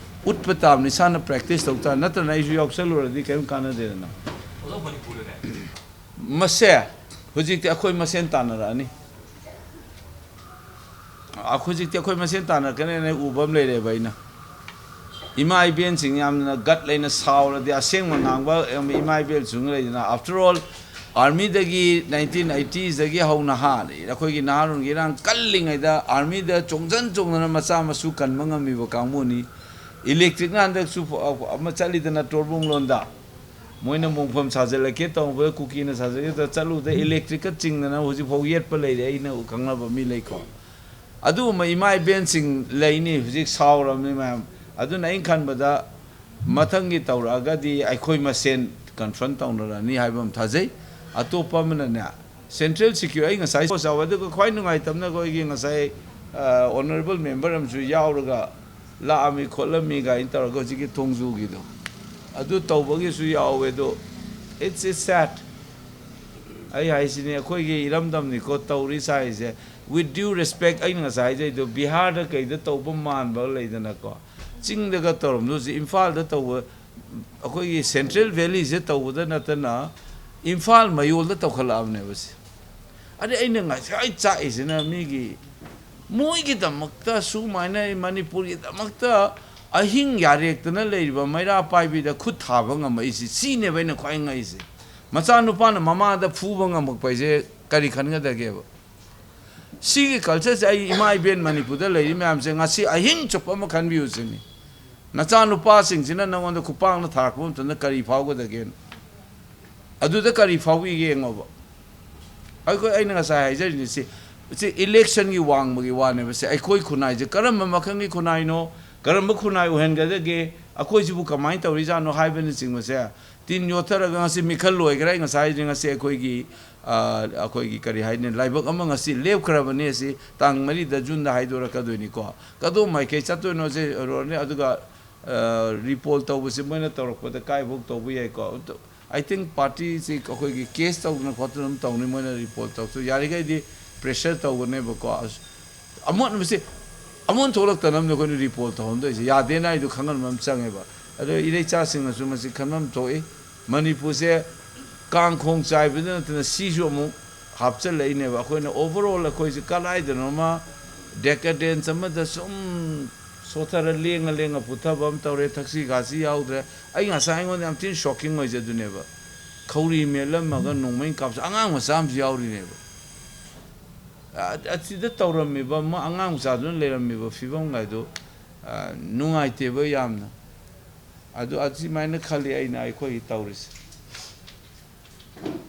ꯎꯠꯄ ꯇꯥꯕꯅꯤ, ꯏꯁꯥꯅ ꯄ꯭ꯔꯦꯛꯇꯤꯁ ꯇꯧ ꯇꯥꯕꯅꯤ꯫ ꯅꯠꯇ꯭ꯔꯅ ꯑꯩꯁꯨ ꯌꯥꯎꯁꯜꯂꯨꯔꯗꯤ ꯀꯔꯤꯝ ꯀꯥꯟꯅꯗꯦꯗꯅ꯫ ꯑꯣꯖꯥ, ꯃꯅꯤꯄꯨꯔꯗꯅꯦ꯫ ꯃꯁꯦ ꯍꯧꯖꯤꯛꯇꯤ ꯑꯩꯈꯣꯏ ꯃꯁꯦꯟ ꯇꯥꯟꯅꯔꯛꯑꯅꯤ꯫ ꯑꯩꯈꯣꯏ ꯍꯧꯖꯤꯛꯇꯤ ꯑꯩꯈꯣꯏ ꯃꯁꯦꯟ ꯇꯥꯟꯅꯔꯛꯀꯅꯤꯅ ꯎꯕ ꯑꯃ ꯂꯩꯔꯦꯕ ꯑꯩꯅ꯫ ꯏꯃꯥ ꯏꯕꯦꯟꯁꯤꯡ ꯌꯥꯝꯅ ꯒꯠ ꯂꯩꯅ ꯁꯥꯎꯔꯗꯤ ꯑꯁꯦꯡꯕ ꯉꯥꯡꯕ ꯏꯃꯥ ꯏꯕꯦꯟꯁꯤꯡ ꯂꯩꯗꯅ꯫ ꯑꯥꯐꯇꯔ ꯑꯣꯜ, ꯑꯥꯔꯃꯤꯗꯒꯤ ꯅꯥꯏꯟꯇꯤꯟ ꯑꯩꯠꯇꯤꯁꯗꯒꯤ ꯍꯧꯅ ꯍꯥ, ꯑꯩꯈꯣꯏꯒꯤ ꯅꯍꯥꯔꯣꯟꯒꯤ ꯏꯔꯥꯡ ꯀꯜꯂꯤꯉꯩꯗ ꯑꯥꯔꯃꯤꯗ ꯆꯣꯡꯖꯟ ꯆꯣꯡꯗꯅ ꯃꯆꯥ ꯃꯁꯨ ꯀꯟꯕ ꯉꯝꯃꯤꯕ ꯀꯥꯡꯕꯨꯅꯤ꯫ ꯏꯂꯦꯛꯇ꯭ꯔꯤꯛꯅ ꯍꯟꯗꯛꯁꯨ ꯑꯃ ꯆꯠꯂꯤꯗꯅ ꯇꯣꯔꯕꯨꯡ ꯂꯣꯟꯗ꯫ ꯃꯣꯏꯅ ꯃꯣꯡꯐꯝ ꯁꯥꯖꯤꯜꯂꯛꯀꯦ ꯇꯧꯕꯗ, ꯀꯨꯀꯤꯅ ꯁꯥꯖꯤꯜꯂꯛꯀꯦ ꯇꯧꯕꯗ ꯆꯠꯂꯨꯕꯗ ꯏꯂꯦꯛꯇ꯭ꯔꯤꯛꯀ ꯆꯤꯡꯗꯅ ꯍꯧꯖꯤꯛꯐꯥꯎ ꯌꯦꯠꯄ ꯂꯩꯔꯦ, ꯑꯩꯅ ꯈꯪꯅꯕ ꯃꯤ ꯂꯩꯀꯣ꯫ ꯑꯗꯨꯒꯨꯝꯕ ꯏꯃꯥ ꯏꯕꯦꯟꯁꯤꯡ ꯂꯩꯅꯤ ꯍꯧꯖꯤꯛ ꯁꯥꯎꯔꯕꯅꯤ ꯃꯌꯥꯝ꯫ ꯑꯗꯨꯅ ꯑꯩꯅ ꯈꯟꯕꯗ ꯃꯊꯪꯒꯤ ꯇꯧꯔꯛꯑꯒꯗꯤ ꯑꯩꯈꯣꯏ ꯃꯁꯦꯟ ꯀꯟꯐ꯭ꯔꯟ ꯇꯧꯅꯔꯅꯤ ꯍꯥꯏꯕ ꯑꯃ ꯊꯥꯖꯩ꯫ ꯑꯇꯣꯞꯄ ꯑꯃꯅꯅꯦ, ꯁꯦꯟꯇ꯭ꯔꯦꯜ ꯁꯤꯀ꯭ꯌꯨ-, ꯑꯩ ꯉꯁꯥꯏ ꯆꯥꯎꯋꯦ, ꯑꯗꯨꯒ ꯈ꯭ꯋꯥꯏ ꯅꯨꯡꯉꯥꯏꯇꯕꯅ ꯑꯩꯈꯣꯏꯒꯤ ꯉꯁꯥꯏ, ꯑ, ꯑꯣꯅꯔꯦꯕꯜ ꯃꯦꯝꯕꯔ ꯑꯃꯁꯨ ꯌꯥꯎꯔꯒ ꯂꯥꯛꯑꯝꯃꯤ ꯈꯣꯠꯂꯝꯃꯤ ꯀꯥꯏꯅ ꯇꯧꯔꯒ ꯍꯧꯖꯤꯛꯀꯤ ꯊꯣꯡꯖꯨꯒꯤꯗꯣ ꯑꯗꯨ ꯇꯧꯕꯒꯤꯁꯨ ꯌꯥꯎꯋꯦ꯫ ꯑꯗꯣ it's, it's sad꯫ ꯑꯩ ꯍꯥꯏꯁꯤꯅꯤ, ꯑꯩꯈꯣꯏꯒꯤ ꯏꯔꯝꯗꯝꯅꯤꯀꯣ ꯇꯧꯔꯤ ꯁꯥꯏꯁꯦ꯫ With due respect, ꯑꯩꯅ ꯉꯁꯥꯏ ꯍꯥꯏꯖꯩꯗꯣ, ꯕꯤꯍꯥꯔꯗ ꯀꯩꯗ ꯇꯧꯕ ꯃꯥꯟꯕ ꯂꯩꯗꯅꯀꯣ, ꯆꯤꯡꯗꯒ ꯇꯧꯔꯝꯗꯣꯏꯁꯦ ꯏꯝꯐꯥꯜꯗ ꯇꯧꯕ, ꯑꯩꯈꯣꯏꯒꯤ ꯁꯦꯟꯇ꯭ꯔꯦꯜ ꯚꯦꯂꯤꯁꯦ ꯇꯧꯕꯗ ꯅꯠꯇꯅ ꯏꯝꯐꯥꯜ ꯃꯌꯣꯜꯗ ꯇꯧꯈꯠꯂꯛꯑꯕꯅꯦꯕ ꯁꯤ꯫ ꯑꯗꯩ ꯑꯩꯅ ꯉꯁꯥꯏ ꯆꯥꯛꯏꯁꯤꯅ ꯃꯤꯒꯤ, ꯃꯣꯏꯒꯤꯗꯃꯛꯇ ꯁꯨꯃꯥꯏꯅ ꯃꯅꯤꯄꯨꯔꯒꯤꯗꯃꯛꯇ ꯑꯍꯤꯡ ꯌꯥꯔꯦꯛꯇꯅ ꯂꯩꯔꯤꯕ ꯃꯩꯔꯥ ꯄꯥꯏꯕꯤꯗ ꯈꯨꯠ ꯊꯥꯕ ꯉꯝꯃꯛꯏꯁꯤ, ꯁꯤꯅꯦꯕ ꯑꯩꯅ ꯈ꯭ꯋꯥꯏ ꯉꯛꯏꯁꯦ꯫ ꯃꯆꯥꯅꯨꯄꯥꯅ ꯃꯃꯥꯗ ꯐꯨꯕ ꯉꯝꯃꯛꯄ ꯍꯥꯏꯁꯦ ꯀꯔꯤ ꯈꯟꯒꯗꯒꯦꯕ? ꯁꯤꯒꯤ ꯀꯜꯆꯔꯁꯦ ꯑꯩ ꯏꯃꯥ ꯏꯕꯦꯟ ꯃꯅꯤꯄꯨꯔꯗ ꯂꯩꯔꯤ ꯃꯌꯥꯝꯁꯦ ꯉꯁꯤ ꯑꯍꯤꯡ ꯆꯨꯞꯄ ꯑꯃ ꯈꯟꯕꯤꯌꯨ ꯁꯤꯅꯤ꯫ ꯅꯆꯥꯅꯨꯄꯥꯁꯤꯡꯁꯤꯅ ꯅꯉꯣꯟꯗ ꯈꯨꯄꯥꯛꯅ ꯊꯥꯔꯛꯄ ꯃꯇꯝꯗ ꯀꯔꯤ ꯐꯥꯎꯒꯗꯒꯦꯅ? ꯑꯗꯨꯗ ꯀꯔꯤ ꯐꯥꯎꯏꯒꯦ ꯌꯦꯡꯉꯣꯕ꯫ ꯑꯩꯈꯣꯏ, ꯑꯩꯅ ꯉꯁꯥꯏ ꯍꯥꯏꯖꯔꯤꯅꯤ ꯁꯤ, ꯁꯤ ꯏꯂꯦꯛꯁꯟꯒꯤ ꯋꯥꯡꯃꯒꯤ ꯋꯥꯅꯦꯕ꯫ ꯁꯤ ꯑꯩꯈꯣꯏ ꯈꯨꯟꯅꯥꯏꯁꯦ ꯀꯔꯝꯕ ꯃꯈꯜꯒꯤ ꯈꯨꯟꯅꯥꯏꯅꯣ, ꯀꯔꯝꯕ ꯈꯨꯟꯅꯥꯏ ꯑꯣꯏꯍꯟꯒꯗꯒꯦ, ꯑꯩꯈꯣꯏꯁꯤꯕꯨ ꯀꯃꯥꯏꯅ ꯇꯧꯔꯤꯖꯥꯠꯅꯣ ꯍꯥꯏꯕꯅꯆꯤꯡꯕꯁꯦ ꯇꯤꯟ ꯌꯣꯠꯊꯔꯒ ꯉꯁꯤ ꯃꯤꯈꯜ ꯂꯣꯏꯈ꯭ꯔꯦ꯫ ꯑꯩ ꯉꯁꯥꯏ ꯍꯥꯏꯖꯦ ꯉꯁꯤ ꯑꯩꯈꯣꯏꯒꯤ ꯑ, ꯑꯩꯈꯣꯏꯒꯤ ꯀꯔꯤ ꯍꯥꯏꯅꯤ, ꯂꯥꯏꯕꯛ ꯑꯃ ꯉꯁꯤ ꯂꯦꯞꯈ꯭ꯔꯕꯅꯤ꯫ ꯑꯁꯤ ꯇꯥꯡ ꯃꯔꯤꯗ ꯖꯨꯟꯗ ꯍꯥꯏꯗꯣꯔꯛꯀꯗꯣꯏꯅꯤꯀꯣ꯫ ꯀꯗꯣꯝ ꯃꯥꯏꯀꯩ ꯆꯠꯇꯣꯏꯅꯣꯁꯦ ꯔꯣꯅꯦ꯫ ꯑꯗꯨꯒ, ꯑ, ꯔꯤꯄꯣꯜ ꯇꯧꯕꯁꯦ ꯃꯣꯏꯅ ꯇꯧꯔꯛꯄꯗ ꯀꯥꯏꯐꯥꯎ ꯇꯧꯕ ꯌꯥꯏꯀꯣ꯫ ꯑꯗꯣ I think ꯄꯥꯔꯇꯤꯁꯤ ꯑꯩꯈꯣꯏꯒꯤ ꯀꯦꯁ ꯇꯧꯗꯅ ꯈꯣꯠꯇꯅ ꯑꯗꯨꯝ ꯇꯧꯅꯤ꯫ ꯃꯣꯏꯅ ꯔꯤꯄꯣꯜ ꯇꯧꯁꯨ ꯌꯥꯔꯤꯈꯩꯗꯤ ꯄ꯭ꯔꯦꯁꯔ ꯇꯧꯒꯅꯦꯕꯀꯣ꯫ ꯑꯁ, ꯑꯃꯣꯠꯄꯁꯦ ꯑꯃꯣꯟ ꯊꯣꯛꯂꯛꯇꯅꯕꯅꯤ ꯑꯩꯈꯣꯏꯅ ꯔꯤꯄꯣꯜ ꯇꯧꯍꯟꯗꯣꯏꯁꯦ꯫ ꯌꯥꯗꯦꯅ ꯑꯩꯗꯣ ꯈꯪꯍꯟꯕ ꯑꯃ ꯆꯪꯉꯦꯕ꯫ ꯑꯗꯣ ꯏꯔꯩꯆꯥꯁꯤꯡꯅꯁꯨ ꯃꯁꯤ ꯈꯟꯐꯝ ꯊꯣꯛꯏ꯫ ꯃꯅꯤꯄꯨꯔꯁꯦ ꯀꯥꯡꯈꯣꯡ ꯆꯥꯏꯕꯗ ꯅꯠꯇꯅ ꯁꯤꯁꯨ ꯑꯃꯨꯛ ꯍꯥꯞꯆꯤꯜꯂꯛꯏꯅꯦꯕ꯫ ꯑꯩꯈꯣꯏꯅ overall ꯑꯩꯈꯣꯏꯁꯦ ꯀꯗꯥꯏꯗꯅꯣꯃ decadence ꯑꯃꯗ ꯁꯨꯝ ꯁꯣꯊꯔ ꯂꯦꯡꯉ ꯂꯦꯡꯉ ꯄꯨꯊꯕ ꯑꯃ ꯇꯧꯔꯦ꯫ ꯊꯛꯁꯤ ꯈꯥꯁꯤ ꯌꯥꯎꯗ꯭ꯔꯦ꯫ ꯑꯩ ꯉꯁꯥꯏ ꯑꯩꯉꯣꯟꯗ ꯌꯥꯝ ꯊꯤꯅ ꯁꯣꯛꯀꯤꯡ ꯑꯣꯏꯖꯗꯨꯅꯦꯕ꯫ ꯈꯧꯔꯤ ꯃꯦꯠꯂꯝꯃꯒ ꯅꯣꯡꯃꯩꯅ ꯀꯥꯞꯁ-, ꯑꯉꯥꯡ ꯃꯆꯥ ꯑꯃꯁꯨ ꯌꯥꯎꯔꯤꯅꯦꯕ꯫ ꯑ-, ꯑꯁꯤꯗ ꯇꯧꯔꯝꯃꯤꯕ ꯑꯃ ꯑꯉꯥꯡ ꯃꯆꯥꯗꯨꯅ ꯂꯩꯔꯝꯃꯤꯕ ꯐꯤꯕꯝꯒꯥꯏꯗꯨ, ꯑ, ꯅꯨꯡꯉꯥꯏꯇꯦꯕ ꯌꯥꯝꯅ꯫ ꯑꯗꯨ ꯑꯁꯨꯃꯥꯏꯅ ꯈꯜꯂꯤ ꯑꯩꯅ ꯑꯩꯈꯣꯏꯒꯤ ꯇꯧꯔꯤꯁꯦ꯫